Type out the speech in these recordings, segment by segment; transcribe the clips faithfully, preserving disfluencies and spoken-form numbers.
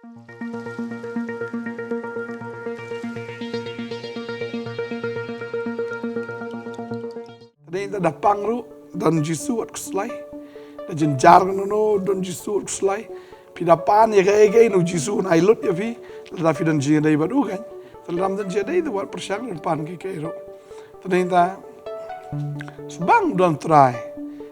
Te dei da pang ruh, don Jisu wat khuslai. Da jynjar ngan, no, don Jisu wat khuslai. Phi da pan ïa kaei kaei, no, Jisu un ai lut ïa phi. Lada phi don jingïadei bad u, kan. Te lada don jingïadei, te wat pyrshang ban pan kaei kaei ruh. Te dei da sbang don Trai.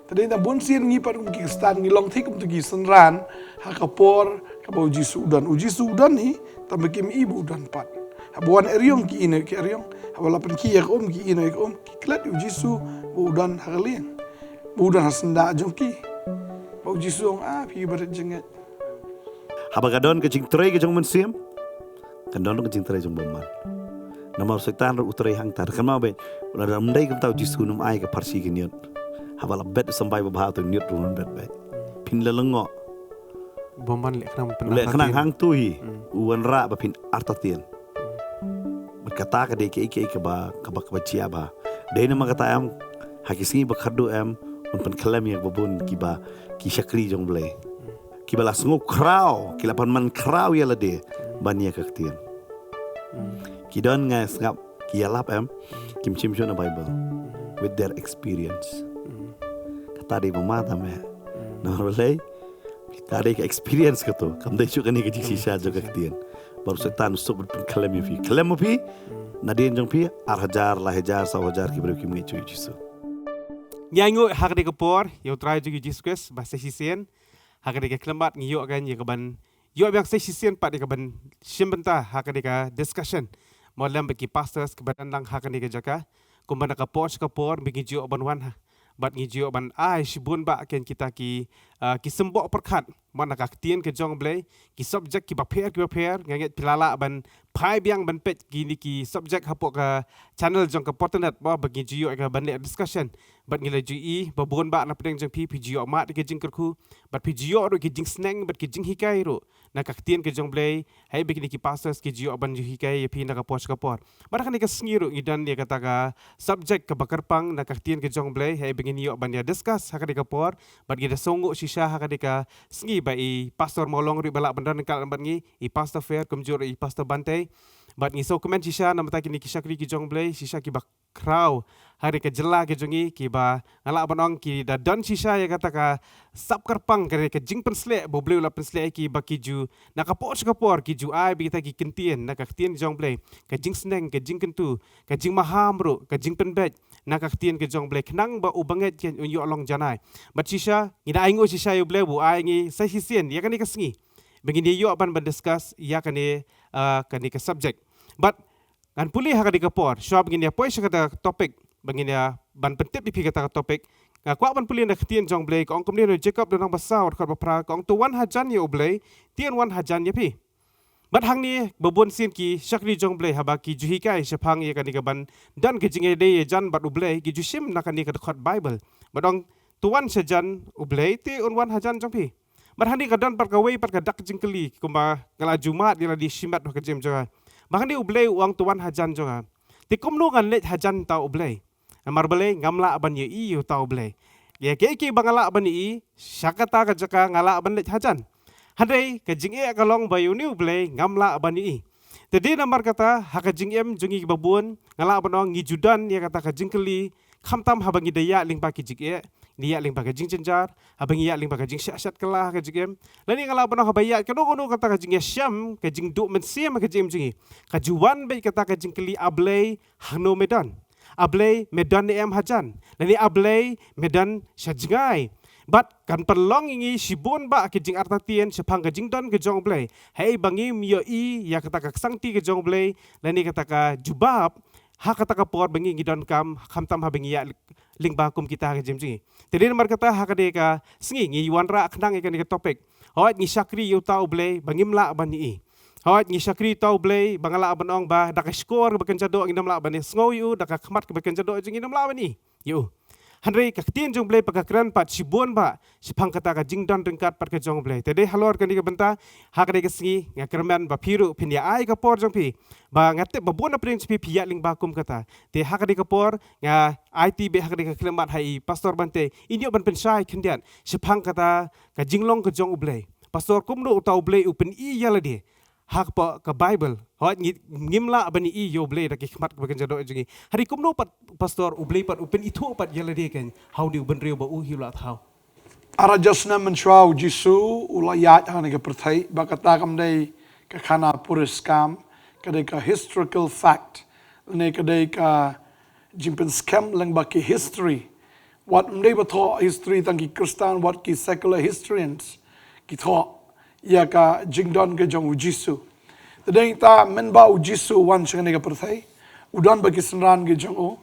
Te dei da bun sien ngi pat kum ki Khristan ngi long thik kum tu ki synran ha ka por kaba u Jisu u don. U Jisu u don hi, tang ba kim i ba u don pat. Haba wan eriong ki i na ka eriong, haba la pynkhih ïa ka um ki i na ka um, ki klet ïa u Jisu ba u don ha ka lieng, ba u don ha syndah jong ki. Ba u Jisu u ong, ah, phi barit jingngeit. Haba ka don ka jingtrei ka jong u Mynsiem, ka don ka jingtrei jong u bymman. Namar u Soitan ruh u trei hangta, kynmaw beit, lada ym dei kumta u Jisu un ym ai ka pharshi ka niut. Haba la bet u symbai babha, to niut ruh un bet beit. Phin la lyngngoh. U bymman leh khnang pynang, leh khnang hangtu hi. Hmm. U wanrah ba phin artatien. Bad kata ka dei kaei kaei kaba, kaba, kaba jia bha. Dei namar kata em, ha ki sngi ba khatduh em, un pynkhlem ïa kiba bun kiba, ki shakri jong U Blei. Kiba la sngew khraw, ki la pan man khraw ïa lade ban ïa ka ktien. Hmm. Ki don, nga sngap, ki ïalap em, kim shim shuh na Bible. Hmm. With their experience. Hmm. Kata dei ba ma ta me. Hmm. Namar balei? Kata dei ka experience kato. Kam dei shuh kane ka jingshisha jong ka ktien. Bad u Soitan u suk ban pynkhlem ïa phi. Khlem ma phi, hmm, nadien jong phi, ar hajar, lai hajar, saw hajar ki briew kim ngeit shuh ïa u Jisu. Ngi ainguh ha kane ka por ïa u Trai jong ngi u Jisu Khrist ba sa shisien ha kane ka khyllipmat ngi ïoh kan ïa kaban ïoh biang sa shisien pat ïa kaban shim bynta ha kane ka discussion. Mo lem bad ki pastors kiba dang dang ha kane ka jaka. Kumba na ka por sha ka por ba ngi ju ïoh ban wan ha, bad ngi ju ïoh ban ai shibun bah ken kita ki, ah, ki symboh pyrkhat. Mo na ka ktien ka jong U Blei, ki subject kiba pher kiba pher, nga ngeit phi la lah ban phai biang ban peit kine ki subject hapoh ka channel jong ka Portanet, mo ba ngi ju ïoh ïa kaban leh discussion. Bad ngi la ju i ba bun bah na pdeng jong phi, phi ju ïoh mad ïa ki jingkyrkhu, bad phi ju ïoh ruh ki jingsneng bad ki jinghikai ruh na ka ktien ka jong U Blei, haei ba kine ki pastors ki ju ïoh ban ju hikai ïa phi na ka por sha ka por. Bad ha kane ka sngi ruh ngi don ïa kata ka subject kaba kyrpang na ka ktien ka jong U Blei, haei ba ngin ïoh ban ïa discuss ha kane ka por. Bad ngi da sngewnguh shisha ha kane ka sngi ba i Pastor Mawlong ruh ba lah ban don ryngkat bad ngi, i Pastor Fair kumjuh ruh i Pastor Bantei. Bad ngi sngewkmen shisha namar kata kine ki shakri ki jong U Blei shisha kiba khraw ha kane ka jylla ka jong ngi, kiba nga lah ban ong ki da don shisha ïa kata ka sap kyrpang, ka, ka jingpynsleh ba U Blei u la pynsleh ïa ki, ba ki ju na ka por sha ka por ki ju ai beit kita ki kyntien na ka ktien jong U Blei, ka jingsneng, ka jingkyntu, ka jingmaham ruh, ka jingpynbeit na ka ktien ka jong U Blei, khnang ba u bangeit ïa un ïoh long janai. Bad shisha ngi da ainguh shisha ïa U Blei ba u ai ngi sa shisien ïa kane ka sngi ba ngin ïoh ban, ban discuss ïa kane, ah, kane ka subject. Bad ngan pule ha kane ka por, shuwa ba ngin ïa poi sha kata ka topic, ba ngin ïa ban pyntip ïa phi kata ka topic, nga kwah ban pule na ka ktien jong U Blei, ka ong kumne na u Jakob lynnong ba saw dkhot ba phra, ka ong, to wan hajan ïa U Blei, te un wan hajan ïa phi. Bad hangne ba bun sien ki shakri jong U Blei haba ki ju hikai shaphang ïa kane kaban don ka jingïadei ïajan bad U Blei, ki ju shim na kane ka dkhot Bible. Bad ong, to wan shajan U Blei, te un wan hajan jong phi. Bad hangne ka don pat kawei pat ka dak jingkylli, kumba nga la ju mad ïa lade shimet ha ka jingim jong nga. Ba hangne U Blei u ong to wan hajan jong nga. Te kumno ngan leit hajan uta U Blei? Namar balei? Ngam lah ban ïohi ïa uta U Blei. Ïa kiei kiei ba nga lah ban ïohi, sha kata ka jaka nga lah ban leit hajan. Hynrei ka jingeh ka long ba ïa une U Blei ngam lah ban ïohi. Te dei namar kata ha ka jingim jong ngi kiba bun, nga lah ban ong ngi ju don ïa kata ka jingkylli, khamtam haba ngi da ïaid lyngba ki jingeh, ngi ïaid lyngba ka jingjynjar, haba ngi ïaid lyngba ka jingshah shat kylla ha ka jingim. Lane nga lah ban ong haba ïaid kano kano kata ka jingïashem, ka jingduh mynsiem ha ka jingim jong ngi, ka ju wan beit kata ka jingkylli, A Blei, hangno me don? A Blei, me don ne em hajan? Lane A Blei, me don sha jngai? Bad kan pynlong ïa ngi shibun bah ki jingartatien shaphang ka jingdon ka jong U Blei, haei ba ngim ïohi ïa kata ka ksangti ka jong U Blei, lane kata ka jubab ha kata ka por ba ngi, ngi donkam, khamtam haba ngi ïaid lyngba kum kita ha ka jingim jong ngi. Te dei namar kata ha kane ka sngi ngi wanrah khnang ïa kane ka topic. Hooid ngi shakri ïa uta U Blei ba ngim lah ban ïohi. Hooid ngi shakri ïa uta U Blei ba nga lah ban ong ba da ka shkor kaba kynja doh ngin ym lah ban ïohsngew ïa u, da ka khmat kaba kynja doh jong ngi ngin ym lah ban ïohi ïa u. Hynrei ka ktien jong U Blei pat ka kren pat shibun bah shaphang kata ka jingdon ryngkat pat ka jong U Blei. Te dei halor kane ka bynta ha kane ka sngi nga kyrmen ba phi ruh phin ïa ai ka por jong phi, ba nga tip ba bun na pdeng jong phi phi ïaid lyngba kum kata. Te ha kane ka por nga aiti beit ha kane ka khyllipmat ha i Pastor Bante, in ïoh ban pynshai khyndiat shaphang kata ka jinglong ka jong U Blei. Pastor, kumno uta U Blei u pyni ïa lade? Ha kaba ka Bible, hooid ngi, ngim lah ban ïohi ïa U Blei da ki khmat kaba kynja doh jong ngi. Hynrei kumno pat, Pastor, U Blei pat u pynithuh pat ïa lade kein ha une u bynriew ba u hi u la thaw? Ar hajar snem mynshuwa U Jisu u la ïaid ha kane ka pyrthei, bad kata kam dei ka khana puriskam, ka dei ka historical fact, ne ka dei ka jingpynskhem lyngba ki history. Wat ym dei ba thoh history tang ki Khristan, wat ki secular historians ki thoh ïa ka jingdon ka jong U Jisu. Te dei ta mynba U Jisu u wan sha kane ka pyrthei, u don bad ki synran ki jong u,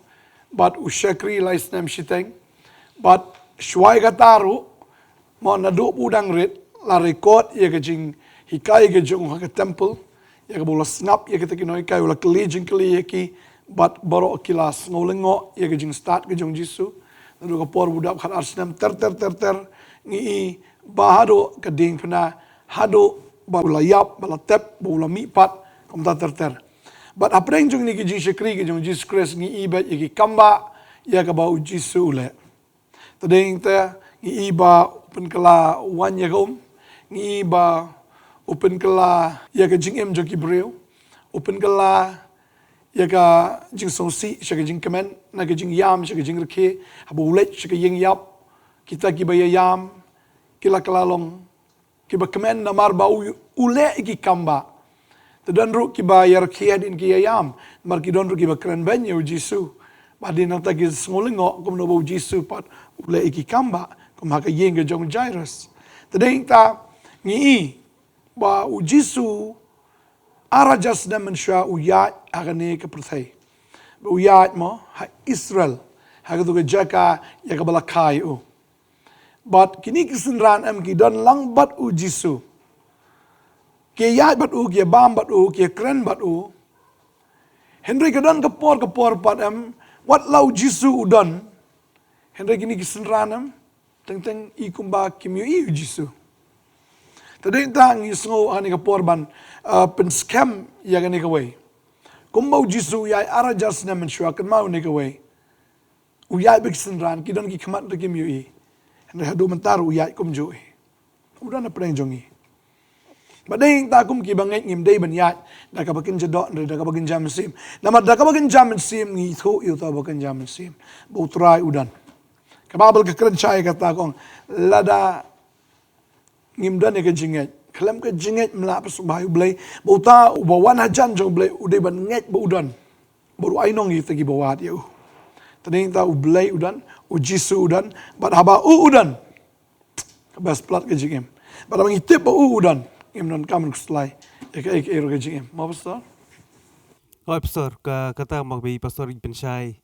bad u shakri lai snem shiteng, bad shuwa kata ruh, mo, naduh ba u dang rit, la record ïa ka jinghikai ka jong u ha ka temple, ïa kaba u la sngap ïa kita ki nonghikai, u la kylli jingkylli ïa ki, bad baroh ki la sngew lyngngoh ïa ka jingstad ka jong U Jisu. Naduh ka por ba u dap khatar snem ter ter ter ter, ngi i ba haduh ka diengphna, haduh ba u la ïap, ba la tep, ba u la mihpat, kumta ter ter. Bad hapdeng jong kine ki jingshakri ki jong U Jisu Khrist ngi i bad ïa ki kambah ïa kaba U Jisu u leh. Te dei te ngi i ba u pynkylla waiñ ïa ka um, ngi i ba u pynkylla ïa ka jingim jong ki briew, u pynkylla ïa ka jingsngewsih sha ka jingkmen, na ka jingïam sha ka jingrkhie, haba u leit sha ka ïing ïap, kita kiba ïa ïam ki la kylla long kiba kmen namar ba u, u leh ïa ki kambah. Te don ruh kiba ïa rkhie hadien ki ïa ïam, namar ki don ruh kiba kren beiñ ïa U Jisu. Bad hadien nangta ki sngew lyngngoh kumno ba U Jisu pat u leh ïa ki kambah, kum ha ka ïing ka jong u Jairus. Te dei ta ngi i ba U Jisu ar hajar snem mynshuwa u ïaid ha kane ka pyrthei. Ba u ïaid mo ha Israel, ha katu ka jaka ïa kaba la kha ïa u. Bad kine ki synran em ki don lang bad U Jisu. Ki ïaid bad u, ki bam bad u, ki kren bad u. Hynrei ka don ka por, ka por pat em, wat la U Jisu u don, hynrei kine ki synran em, teng teng i kumba kim ïohi U Jisu. Te dei ta ngi sngew ha kane ka por ban, uh, pynskhem ïa kane kawei. Kumba U Jisu u ïaid ar hajar snem mynshuwa, kynmaw kane kawei. U ïaid bad ki synran, ki don ki khmat te kim ïohi. Hynrei haduh mynta ruh u ïaid kumjuh hi. U don hapdeng jong ngi. Bad dei ta kum kiba ngeit ngim dei ban ïaid da kaba kynja doh, hynrei da kaba kynja mynsiem. Namar da kaba kynja mynsiem ngi ithuh ïa uta uba kynja mynsiem, ba U Trai u don. Ka Baibl ka kren shai kata ka ong, lada ngim don ïa ka jingngeit, khlem ka jingngeit ym lah ban sngewbha ïa U Blei, ba uta uba wan hajan jong U Blei u dei ban ngeit ba u don, bad u ai nong ïa kita kiba wad ïa u. Te dei ta U Blei u don, U Jisu u don, bad haba u u don, ka best palat ka jingim. Bad haba ngi tip ba u u don, ngim donkam ban khuslai ïa kaei kaei ruh ka jingim. Mo, Pastor? Hooid Pastor, ka, kata mo ba i Pastor i pynshai.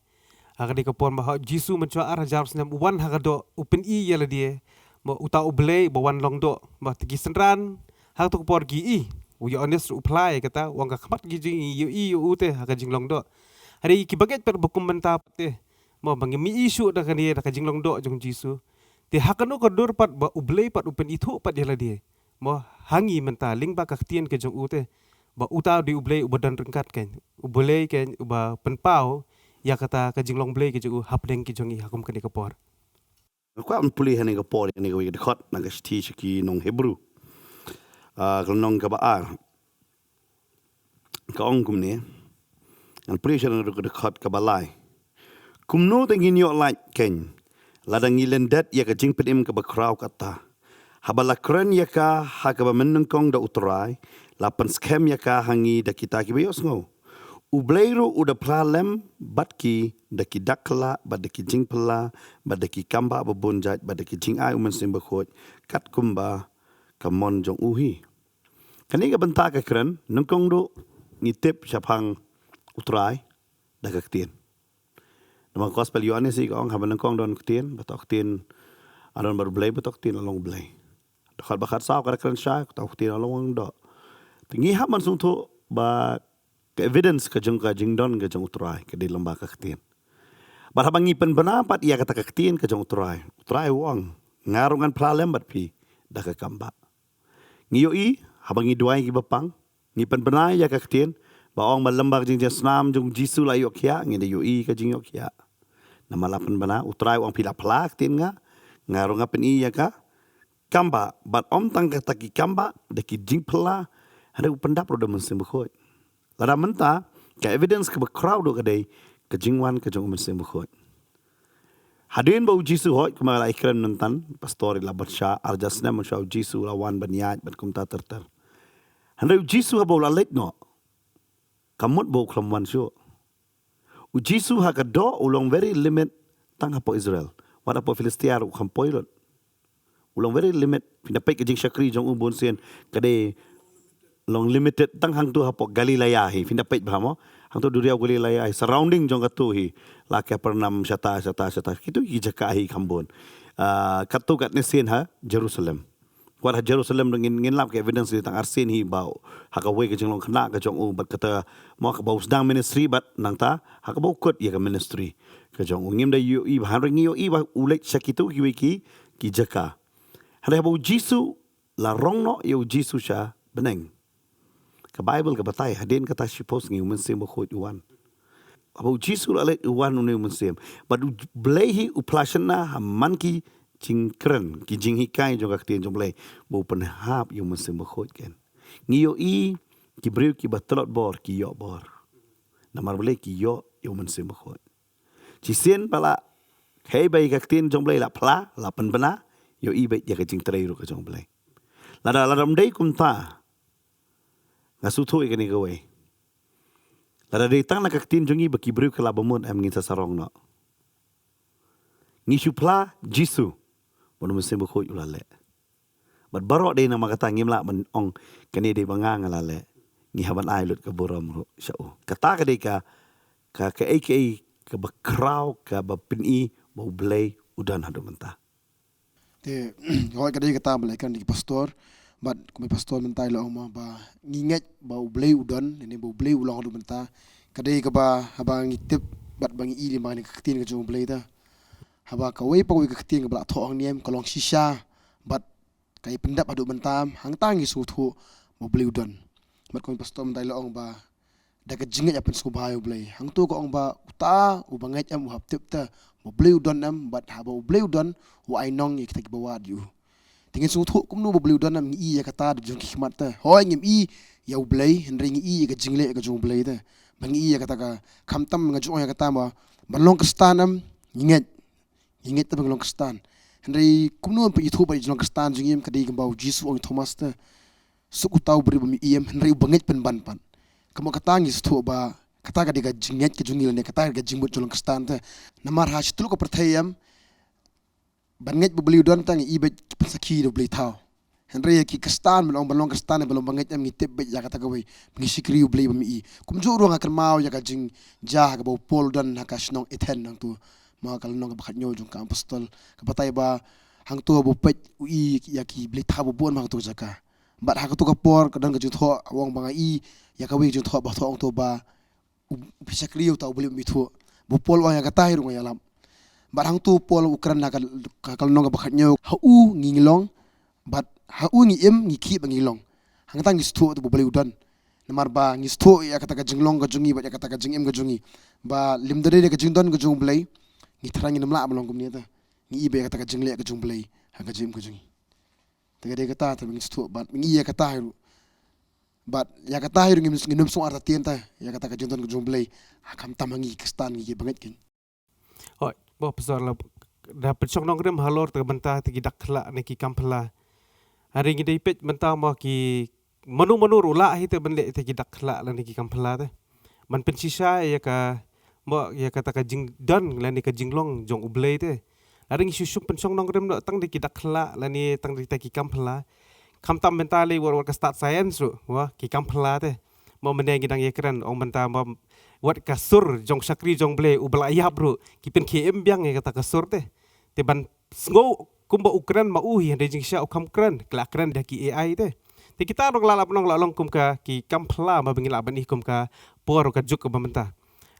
Ha kane ka por ba ha U Jisu mynshuwa ar hajar snem u wan ha ka doh, u pyni ïa lade ba uta U Blei uba wan long doh. Ba te ki synran ha kata ka por ki i, u Ïoannis ruh u phla ïa kata, u ong ka khmat ki jong ngi ïohi ïa u te ha ka jinglong doh. Hynrei kiba ngeit pat ba kum mynta pat te, mo, ba ngim i shuh da kane, da ka jinglong doh jong U Jisu, te ha kano ka dur pat ba U Blei pat u pynithuh pat ïa lade? Mo, ha ngi mynta lyngba ka ktien ka jong u te, ba uta u dei U Blei uba don ryngkat, kein U Blei kein uba pynpaw ïa kata ka jinglong Blei ka jong u hapdeng ki jong ngi ha kum kane ka por. Nga kwah ban pule ha kane ka por ïa kane kawei ka dkhot na ka shithi sha ki nong Hebru, ah, ka lynnong kaba ar. Ka ong kumne. Ngan pule sha ka dkhot kaba lai. Kumno te ngin ïoh lait, kein, lada ngi lyndet ïa ka jingpynim kaba khraw kata? Haba la kren ïa ka ha kaba mynnyngkong da U Trai, la pynskhem ïa ka ha ngi da kita kiba ïohsngew. U Blei ruh u da phla lem bad ki da ki dak khlak, bad da ki jingphylla, bad da ki kambah babun jait, bad da ki jingai U Mynsiem Bakhuid, katkum ba ka mon jong u hi. Kane ka bynta ka kren, nyngkong ruh ngi tip shaphang U Trai da ka ktien. Namar ka Gospel Ïoannis ka ong, haba nyngkong don ktien, bad uta ktien la don bad U Blei, bad uta ktien la long U Blei. Dkhot ba khatsaw ka da kren shai, uta ktien la long doh. Te ngi hap ban sngewthuh ba ka evidence ka jong ka jingdon ka jong U Trai ka dei lyngba ka ktien. Bad haba ngi pynbna pat ïa kata ka ktien ka jong U Trai, U Trai u ong, nga ruh ngan phla lem bad phi da ka kambah. Ngi ïohi, haba ngi duwai kiba pang, ngi pynbna ïa ka ktien, ba ong ba lyngba ka jingjngai snam jong U Jisu la ïoh khiah, ngi da ïohi ka jingïoh khiah. Namar la pynbna, U Trai u ong phi la phla ktien nga, nga ruh nga pyni ïa ka, kam bah, bad ym tang kata ki kam bah, da ki jingphylla, hynrei u pyndap ruh da u Mynsiem Bakhuid. Lada mynta, ka evidence kaba khraw ruh ka dei, ka jingwan ka jong u Mynsiem Bakhuid. Hadien ba u Jisu, hooid, kumba la ïakren mynta, pastor, la bad sha arhajar snem mynshuwa u Jisu u la wan ban ïaid bad kumta ter ter. Hynrei u Jisu haba u la leit noh, kam mut ba u khlem wan shuh. U Jisu ha ka doh u long very limit tang hapoh Israel. Wat hapoh Philistia ruh kam poi lut. U long very limit. Phin da peit ka jingshakri jong u bun sien, ka dei long limited tang hangto hapoh Galilea hi. Phin da peit bha mo, hangto duriaw Galilea hi, surrounding jong kato hi, la Kapernaum, shata shata shata, kito ki jaka hi kham bun. Ah, kato katne sien ha Jerusalem. Wat ha Jerusalem ngin, ngin lap ka evidence dei tang arsien hi ba ha kawei ka jinglong khynnah ka jong u, bad kata mo kaba u sdang ministry, bad nangta ha kaba u kut ïa ka ministry ka jong u. Ngim da ïohi ba, hynrei ngi ïohi ba u leit sha kito kiwei ki, ki jaka. Hynrei haba u Jisu, la rong noh ïa u Jisu sha bneng, ka Baibl ka batai, hadien kata shiphew sngi u Mynsiem Bakhuid u wan. Haba u Jisu la leit, u wan une u Mynsiem. Bad u Blei hi u phla shynna ha man ki jingkren, ki jinghikai jong ka Ktien jong u Blei, ba u pynhap ïa u Mynsiem Bakhuid ken. Ngi ïohi ki briew kiba tlot bor ki ïoh bor. Namar balei? Ki ïoh ïa u Mynsiem Bakhuid. Shisien ba la, hei ba ïa ka Ktien jong u Blei la phla, la pynbna, ïohi beit ïa ka jingtrei ruh ka jong u Blei. Lada, lada ym dei kumta, nga sngewthuh ïa kane kawei. Lada dei tang na ka Ktien jong ngi ba ki briew ki la bamut, em, ngin sa sarong noh. Ngi shu phla Jisu, bad u Mynsiem Bakhuid u la leh. Bad baroh dei namar kata, ngim lah ban ong kane dei ba nga nga la leh. Ngi hap ban ai lut ka burom ruh sha u. Kata ka dei ka, ka, kaei kaei kaba khraw, kaba pyni ba u Blei u don haduh mynta. Te, hooid, ka dei kata ba la ïakren da ki pastor, bad kumba pastor mynta i la ong mo ba ngi ngeit ba u Blei u don, lane ba u Blei u long haduh mynta. Ka dei kaba, haba ngi tip bad ba ngi i lyngba kane ka Ktien ka jong u Blei te. Haba kawei pa kawei ka Ktien kaba la thoh hangne, ka long shisha, bad ka ïa pyndap haduh mynta, hangta ngi sngewthuh ba u Blei u don. Bad kumba pastor mynta i la ong ba da ka jingngeit ïa pynsngewbha ïa u Blei. Hangto ka ong ba uta uba ngeit em u hap tip te ba u Blei u don em, bad haba u Blei u don, u ai nong ïa kita kiba wad ïa u. Te ngin sngewthuh kumno ba u Blei u don em, ngi i ïa kata da jong ki khmat te. Hooid, ngim i ïa u Blei, hynrei ngi i ïa ka jingleh ka jong u Blei te. Ba ngi i ïa kata ka, khamtam nga ju ong ïa kata ba, ban long Khristan em, ngi ngeit. Ngi ngeit te ba ngi long Khristan. Hynrei kumno ban pynithuh ba ngi long Khristan jong ngi em? Ka dei kumba u Jisu u ong ïa u Thomas te, suk uta u briew bym ïohi em, hynrei uba ngeit pynban pat. Kumno kata ngi sngewthuh ba kata ka dei ka jingngeit ka jong ngi lane kata ka dei ka jingmut jong u long Khristan te. Namar ha shityllup ka pyrthei em, ban ngeit ba u Blei u don te ngi i beit ki pynsakhi da u Blei thaw. Hynrei ïa ki Khristan, ban long, ban long Khristan, ban long ba ngeit em, ngi tip beit ïa kata kawei, ba ngi shakri u Blei bym ïohi. Kumjuh ruh nga kynmaw ïa ka jingjia ha kaba u Paul u don ha ka shnong Athens hangto. Mo, ka lynnong kaba khathynñiew jong ka Apostol, ka batai ba hangto ba u peit u i ïa ki blei thaw ba bun ha kato ka jaka. Bad ha kato ka por ka don ka jingthoh, u ong ba nga i ïa kawei ka jingthoh ba thoh hangto ba u, u pynshakri ïa uta u Blei bym ithuh. Ba u Paul u ong ïa kata hi ruh nga ïalap. Bad hangto u Paul u kren ha ka, ka, ka lynnong kaba khathynñiew, ha u ngi ngi long, bad ha u ngi im, ngi khih ba ngi long. Hangta ngi sngewthuh te ba u Blei u don. Namar ba ngi sngewthuh ïa kata ka jinglong ka jong ngi bad ïa kata ka jingim ka jong ngi, ba lymda dei da ka jingdon ka jong u Blei, ngi tharai ngin ym lah ban long kumne te. Ngi i ba ïa kata ka jingleh ka jong u Blei ha ka jingim ka jong ngi. Te ka dei kata te ba ngi sngewthuh bad ngi i ïa kata hi ruh. Bad ïa kata hi ruh ngim, ngim sngewthuh artatien te ïa kata ka jingdon ka jong u Blei. Ha, khamtam ha ngi ki Khristan, ngi kiba ngeit ken. Hooid, ba pastor, la da pynshong nongrim halor te ka bynta te ki dak khyllah ne ki kam phylla. Hynrei ngi dei peit mynta mo ki mano mano ruh lah hi te ban leh te ki dak khyllah lane ki kam phylla te. Ban pynshisha ïa ka, mo, ïa kata ka jingdon lane ka jinglong jong u Blei te. Lada ngi shu shu pynshong nongrim noh tang da ki dak khyllah lane tang da kita ki kam phylla, khamtam mynta lei wat, wat ka stad science ruh, wa, ki kam phylla te. Mo, mynne ngi dang ïakren, ong mynta mo, wat ka sur jong shakri jong u Blei uba la ïap ruh ki pynkhie im biang ïa kata ka sur te. Te ban sngew kumba u kren ma u hi, hynrei jingshisha u kham kren, ki la kren da ki A I te. Te kita ruh la lah ban ong la long kum ka ki kam phylla ma ba ngi lah ban ïohi kum ka por ka juk kaba mynta.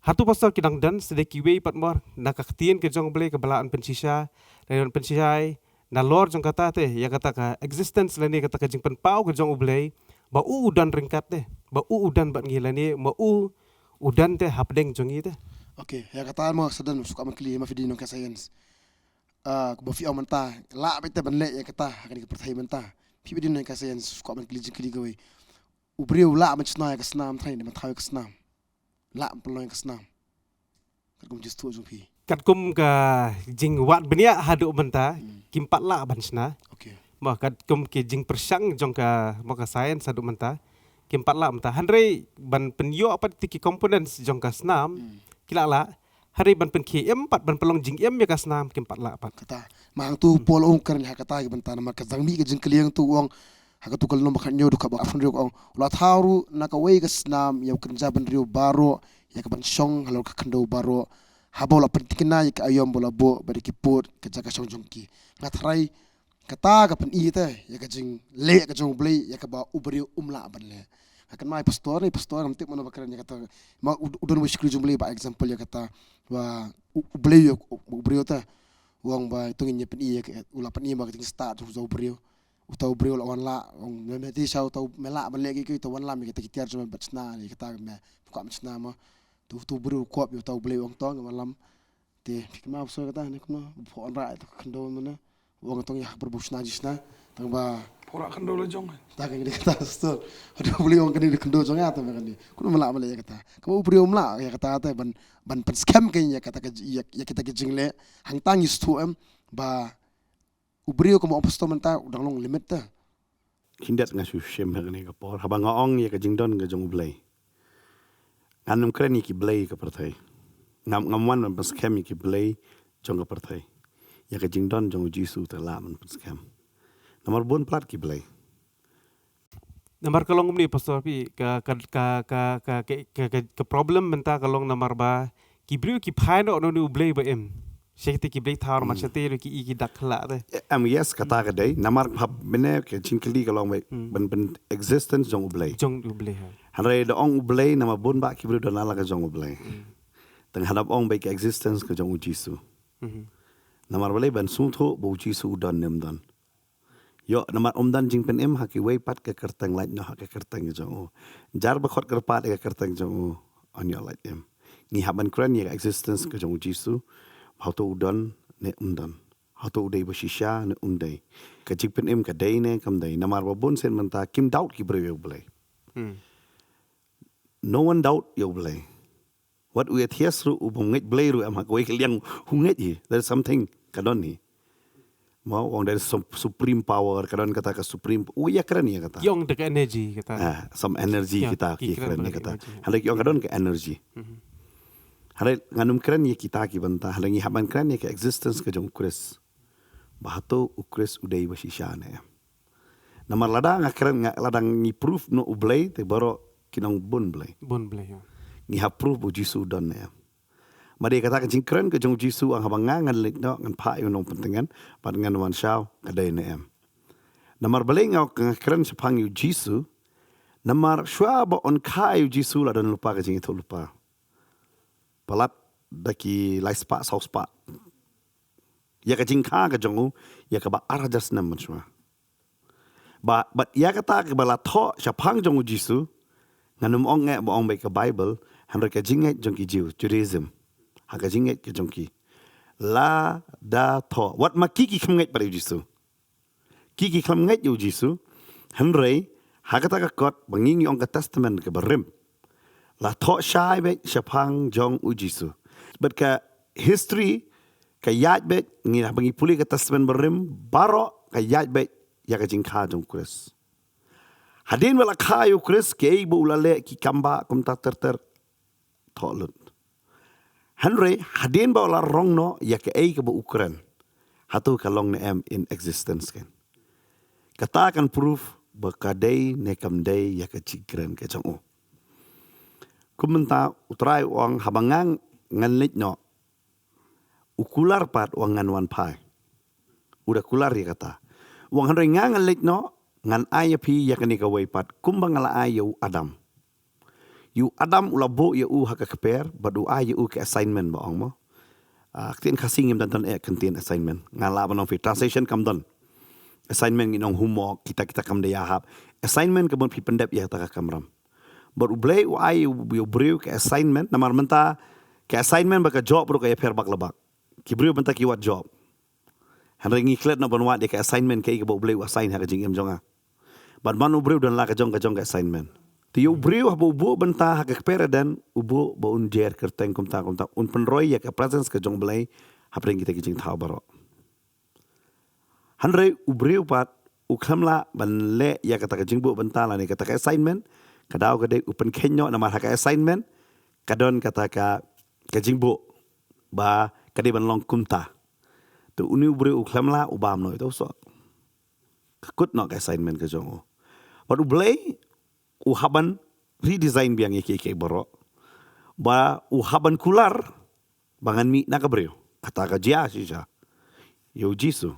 Hato pastor ki dang don sa da kiwei pat mo na ka ktien ka jong u Blei kaba lah ban pynshisha, lane ban pynshai nalor jong kata te, ïa kata ka existence lane kata ka jingpynpaw ka jong u Blei, ba u u don ryngkat te, ba u u don bad ngi lane ma u u don te hapdeng jong ngi te. Okay, ïa kata mo sa don, shu kwah ban kylli ma phi dei nongkha science. Ah, kumba phi ong mynta, lah beit te ban leh ïa kata ha kane ka pyrthei mynta. Phi beit dei na ka science, kwah ban kylli jingkylli kawei. U briew lah ban shna ïa ka snam, trai ne ban thaw ïa ka snam. Lah ban pynlong ïa ka snam. Katkum jingsngewthuh jong phi. Katkum ka jingwad bniah haduh mynta, kim pat lah ban shna. Okay. Mo, katkum ki jingpyrshang jong ka, mo, ka science haduh mynta, kim pat lah mynta. Hynrei ban pynïoh pat ïa ki components jong ka snam, ki lah lah. Hynrei ban pynkhie im pat, ban pynlong jingim ïa ka snam, kim pat lah pat. Kata, ma hangtu Paul u ong kren ha kata ki bynta, namar ka jingmih ka jingkylli hangtu u ong, ha katu ka lynnong ba khathynñiew dkhot ba arphew hynriew ka ong, u la thaw ruh na kawei ka snam ïa u kynja bynriew baroh, ïa ka ban shong halor ka khyndew baroh, haba u la pynthikna ïa ka aïom ba u la buh bad ïa ki pud, ka jaka shong jong ki. Nga tharai kata ka pyni te ïa ka jingleh ka jong U Blei ïa kaba u briew um lah ban leh. Nga kynmaw i pastor, i pastor ngam tip mano ba kren ïa kata. Ma u, u don uwei u shakri jong U Blei ba example ïa kata. Ba u, U Blei ïa u, u briew te. U ong ba to ngin ïa pyni ïa ka, u la pyni ba ka jingstad jong uta u briew. Uta u briew u la wan lah, u ong me, me te sha uta u, me lah ban leh kiei kiei, uta u wan lam ïa kita ki tiar jong me bad shna ïa kata, me kwah ban shna mo. Te uta u briew u kop ïa uta U Blei, u ong to ngin wan lam. Te phi kynmaw shuh kata ne kumno, u phoh wanrah ïa ka khyndew mynne. U ong to ïa ha pyrshah shna ji shna. Tang ba phoh wanrah khyndew la jong. Ta kane kata stor. Haduh U Blei u ong kane ka khyndew jong nga, te me kane. Kumno me lah ban leh ïa kata. Kumno u briew um lah ïa kata te ban, ban pynskhem kane ïa kata ka, ïa, ïa kita ki jingleh. Hangta ngi sngewthuh em ba u briew kumba u ong pastor mynta u dang long limit te. Khyndiat nga shu shim ha kane ka por. Haba nga ong ïa ka jingdon ka jong U Blei, ngan ym kren ïa ki blei ka pyrthei. Ngam, ngam wan ban pynskhem ïa ki blei jong ka pyrthei. Ïa ka jingdon jong U Jisu te lah ban pynskhem. Namar bun palat ki blei. Namar ka long kumne pastor phi, ka, ka, ka problem mynta ka long namar ba ki briew ki phai noh na une U Blei ba im. Sha kite ki blei thaw, ma sha te ruh ki i ki dak khlak te. Em, yes, kata ka dei. Namar hap mynne ka jingkylli ka long ba ban, ban existence jong U Blei. Jong U Blei ha. Hynrei da ong U Blei namar bun bah ki briew don la la ka jong U Blei. Tang hap ong ba ka existence ka jong U Jisu. Namar balei? Ban sngewthuh ba U Jisu u don ne um don. Ïoh, namar um don jingpynim ha kiwei pat ka kyrteng, lait noh ha ka kyrteng ka jong u. Jar ba khot kyrpad ïa ka kyrteng jong u, yn ïoh lait im. Ngi hap ban kren ïa ka existence ka jong U Jisu, ba hato u don ne um don. Hato u dei ba shisha ne um dei. Ka jingpynim ka dei ne kam dei. Namar ba bun sien mynta kim doubt ki briew ïa U Blei. No one doubt ïa U Blei. Wat u atheist ruh, u bym ngeit Blei ruh, em, ha kawei ka liang u ngeit hi. There is something ka don hi. Mo, u ong there is some supreme power, ka don kata ka supreme, u ïakren ïa kata. Ki ong da ka energy kata. Ah, some energy kita ki kren ïa kata. Hynrei ki ong ka don ka energy. Hynrei ngan ym kren ïa kita ki bynta, hynrei ngi hap ban kren ïa ka existence ka jong U Khrist. Ba hato U Khrist u dei ba shisha ne em. Namar lada nga kren, nga, lada ngi proof noh U Blei, te baroh kin ong bun Blei. Bun Blei, ïa. Ngi hap proof ba U Jisu u don ne em. Ma dei kata ka jingkren ka jong U Jisu, ong haba nga ngan leit noh, ngan phah ïa u nongpyntngen, bad ngan wan shaw, ka dei ne em. Namar balei nga, nga kren shaphang ïa U Jisu, namar shuwa ba yn kha ïa U Jisu la don lypa ka jingïathuhlypa. Palat da ki lai spah, saw spah. Ïa ka jingkha ka jong u, ïa kaba ar hajar snem mynshuwa. Ba, bad ïa kata kaba la thoh shaphang jong U Jisu, ngan ym ong eh ba ong bad ka Bible, hynrei ka jingngeit jong ki Jiw, Judaism. Ha ka jingngeit ka jong ki. La da thoh. Wat ma ki ki khlem ngeit bad U Jisu. Ki ki khlem ngeit ïa U Jisu, hynrei, ha kata ka kot, ba ngi ngi ong ka testament kaba rim. La thoh shai beit shaphang jong U Jisu. Bad ka history, ka ïaid beit, ngi haba ngi pule ka testament barim, baroh ka ïaid beit, ïa ka jingkha jong U Khrist. Hadien ba la kha ïa U Khrist, kiei ba u la leh ki kam ba kumta ter ter. Thoh lut. Hynrei, hadien ba u la rong noh, ïa kaei kaba u kren. Hato ka long ne em in existence kein. Kata kan proof, ba ka dei ne kam dei ïa ka jingkren ka jong u. Kum mynta, U Trai u ong haba nga ngan leit noh. U kular pat u ong ngan wan phai. U da kular ïa kata. U ong hynrei nga ngan leit noh, ngan ai ïa phi ïa kane kawei pat, kumba nga la ai ïa u Adam. Ïa u Adam u la buh ïa u ha ka kper, bad u ai ïa u ka assignment ba ong mo. Ah, ka ktien Khasi ngim don eh ka ktien assignment. Nga lah ban ong phi translation kam don. Assignment ngin ong homework, kita kita kam dei ïa hap. Assignment ka ban phi pyndep ïa kata ka kamram. Bad U Blei u ai ïa u briew ka assignment, namar mynta ka assignment bad ka job ruh ka ïapher bak la bak. Ki briew mynta ki wad job. Hynrei ngi klet noh ban wad ïa ka assignment kaei kaba U Blei u assign ha ka jingim jong nga. Bad man u briew don la ka jong ka jong ka assignment. Te ïa u briew haba u buh bynta ha ka kper ïa u, u buh ba un jer kyrteng kumta kumta, un pynroi ïa ka presence ka jong U Blei hapdeng kita ki jingthaw baroh. Hynrei u briew pat u khlem lah ban leh ïa kata ka jingbuh bynta lane kata ka assignment, ka daw ka dei u pynkheiñ noh namar ha ka assignment ka don kata ka, ka jingbuh ba ka dei ban long kumta. Te uni u briew u khlem lah, u bam noh ïa uta u soh. Ka kut noh ka assignment ka jong u. Bad U Blei u hap ban redesign biang ïa kiei kiei baroh. Ba u hap ban kular ba ngan mih na ka briew. Kata ka jia shisha ïa u Jisu.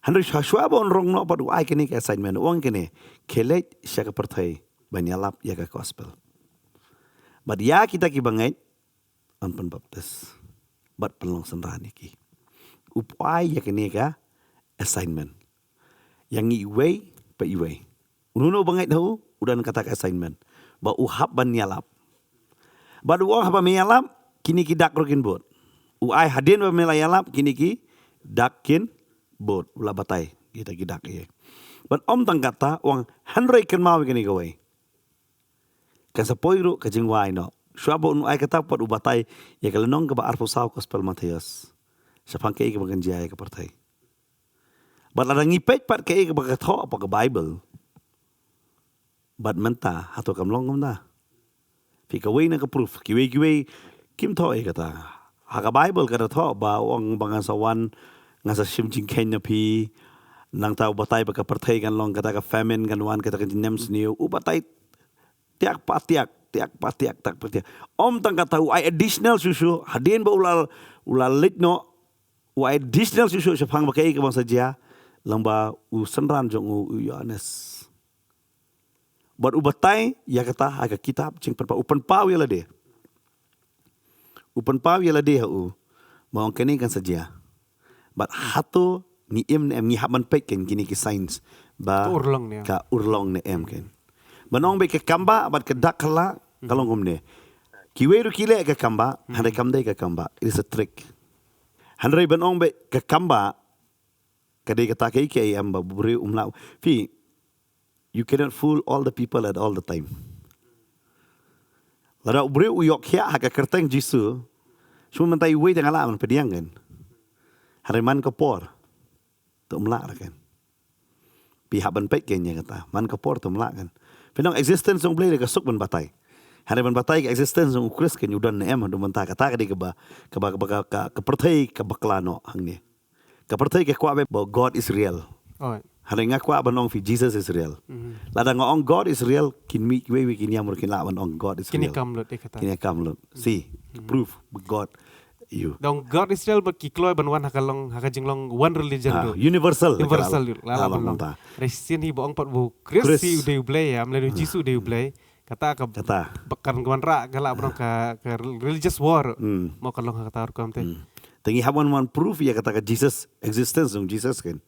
Hynrei shuwa shuwa ba un rong noh pat u ai kane ka assignment, u ong kane, khie leit sha ka pyrthei ban ïalap ïa ka gospel. Bad ïa kita kiba ngeit yn pynbaptis bad pynlong synran ïa ki. U poi ïa kane ka assignment ïa ngi iwei pa iwei. Uno uno ba ngeit ha u, u don kata ka assignment ba u hap ban ïalap. Bad u ong haba me ïalap, kine ki dak ruh kin bud. U ai hadien ba me la ïalap, kine ki dak kin bud. U la batai kita ki dak ïa. Bad ym tang kata, u ong hynrei kynmaw ïa kane kawei. Kan sa poi ruh ka jingwai noh. Shuwa ba un ai kata pat u batai ïa ka lynnong kaba arphew saw gospel Mathaios shaphang kaei kaba kan jia ïa ka pyrthei. Bad lada ngi peit pat kaei kaba ka thoh hapoh ka Bible, bad mynta hato kam long kumta? Phi, kawei na ka proof, kiwei kiwei kim thoh ïa kata. Ha ka Bible ka da thoh ba u ong ba ngan sa wan, ngan sa shim jingkheiñ na phi. Nangta u batai ba ka pyrthei kan long kata ka famine, kan wan kata ka jingnem sniew. U batai tiak pa tiak, tiak pa tiak, tiak pa tiak. Ym tang kata, u ai additional shuh shuh, hadien ba u la, u la leit noh, u ai additional shuh shuh shaphang ba kaei kaba sa jia lyngba u synran jong u, u Ïoannis. Bad u batai ïa kata ha ka kitab Jingpynpaw, u pynpaw ïa lade. U pynpaw ïa lade ha u ba ong kane kan sa jia. Bad hato ngi im ne em, ngi hap ban peit kein kine ki signs ba ka urlong ne em, ka urlong ne em kein. Ban ong ba ka kambah bad ka dak khlak ka long kumne. Kiwei ruh ki leh ka kambah, hynrei kam dei ka kambah. It is a trick. Hynrei ban ong ba ka kambah ka dei kata kaei kaei em ba u briew um lah. Phi, you cannot fool all the people at all the time. Lada u briew u ïoh khiah ha ka kyrteng Jisu, shu mynta iwei te nga lah ban pdiang kein. Hynrei man ka por te um lah kein. Phi hap ban peit kein ïa kata, man ka por te um lah kein. Phi, nong existence jong u Blei ka suk ban batai. Hynrei ban batai ka existence jong u Khrist kein, u don ne em haduh mynta, kata ka dei kaba, kaba, kaba ka, ka, ka pyrthei ka bakla noh hangne. Ka pyrthei ka kwah ba God is real. Hynrei nga kwah ban ong phi Jesus is real. Lada nga ong God is real, kin mih kiwei wei kin ïam ruh kin lah ban ong God is real. Kin ïakam lut ïa kata. Kin ïakam lut. See, proof ba God, you. Dong God is real ba ki kloi ban wan ha ka long, ha ka jinglong one religion ruh. Universal. Universal ruh. Lah ban long. Hynrei shisien hi ba ong pat ba u Khrist hi u dei u Blei, ïa, ym lei u Jisu u dei u Blei. Kata ka, kata ba kan ka wanrah ka lah ban long ka, ka religious war. Mo, ka long ha kata rukom te. Te ngi hap ban wan proof ïa kata ka Jesus, existence jong Jesus kein.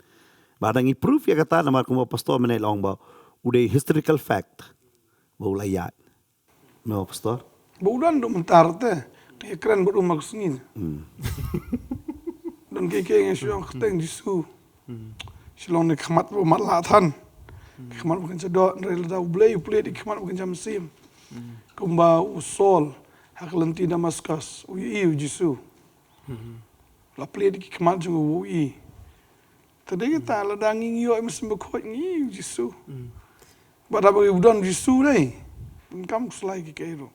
Ba da ngi proof ïa kata namar kumba pastor mynne la ong ba u dei historical fact ba u la ïaid. Mo pastor? Ba u don haduh mynta te. Ngi kren bad u ma ka sngi. Don kiei kiei ngi shu ong kyrteng Jisu. Shu long na ka khmat ba matlah than. Ka khmat ba kan sha doh, hynrei lada u Blei u plie ïa ka khmat ba kan sha mynsiem. Kumba u Saul ha ka lynti Damaskus u ïohi ïa u Jisu. La plie ïa ka khmat jong u, u ïohi. Te dei kata, lada ngi ïoh ïa u Mynsiem Bakhuid ngi ïohi ïa u Jisu. Bad haba u don u Jisu dei, donkam khuslai kiei kiei ruh.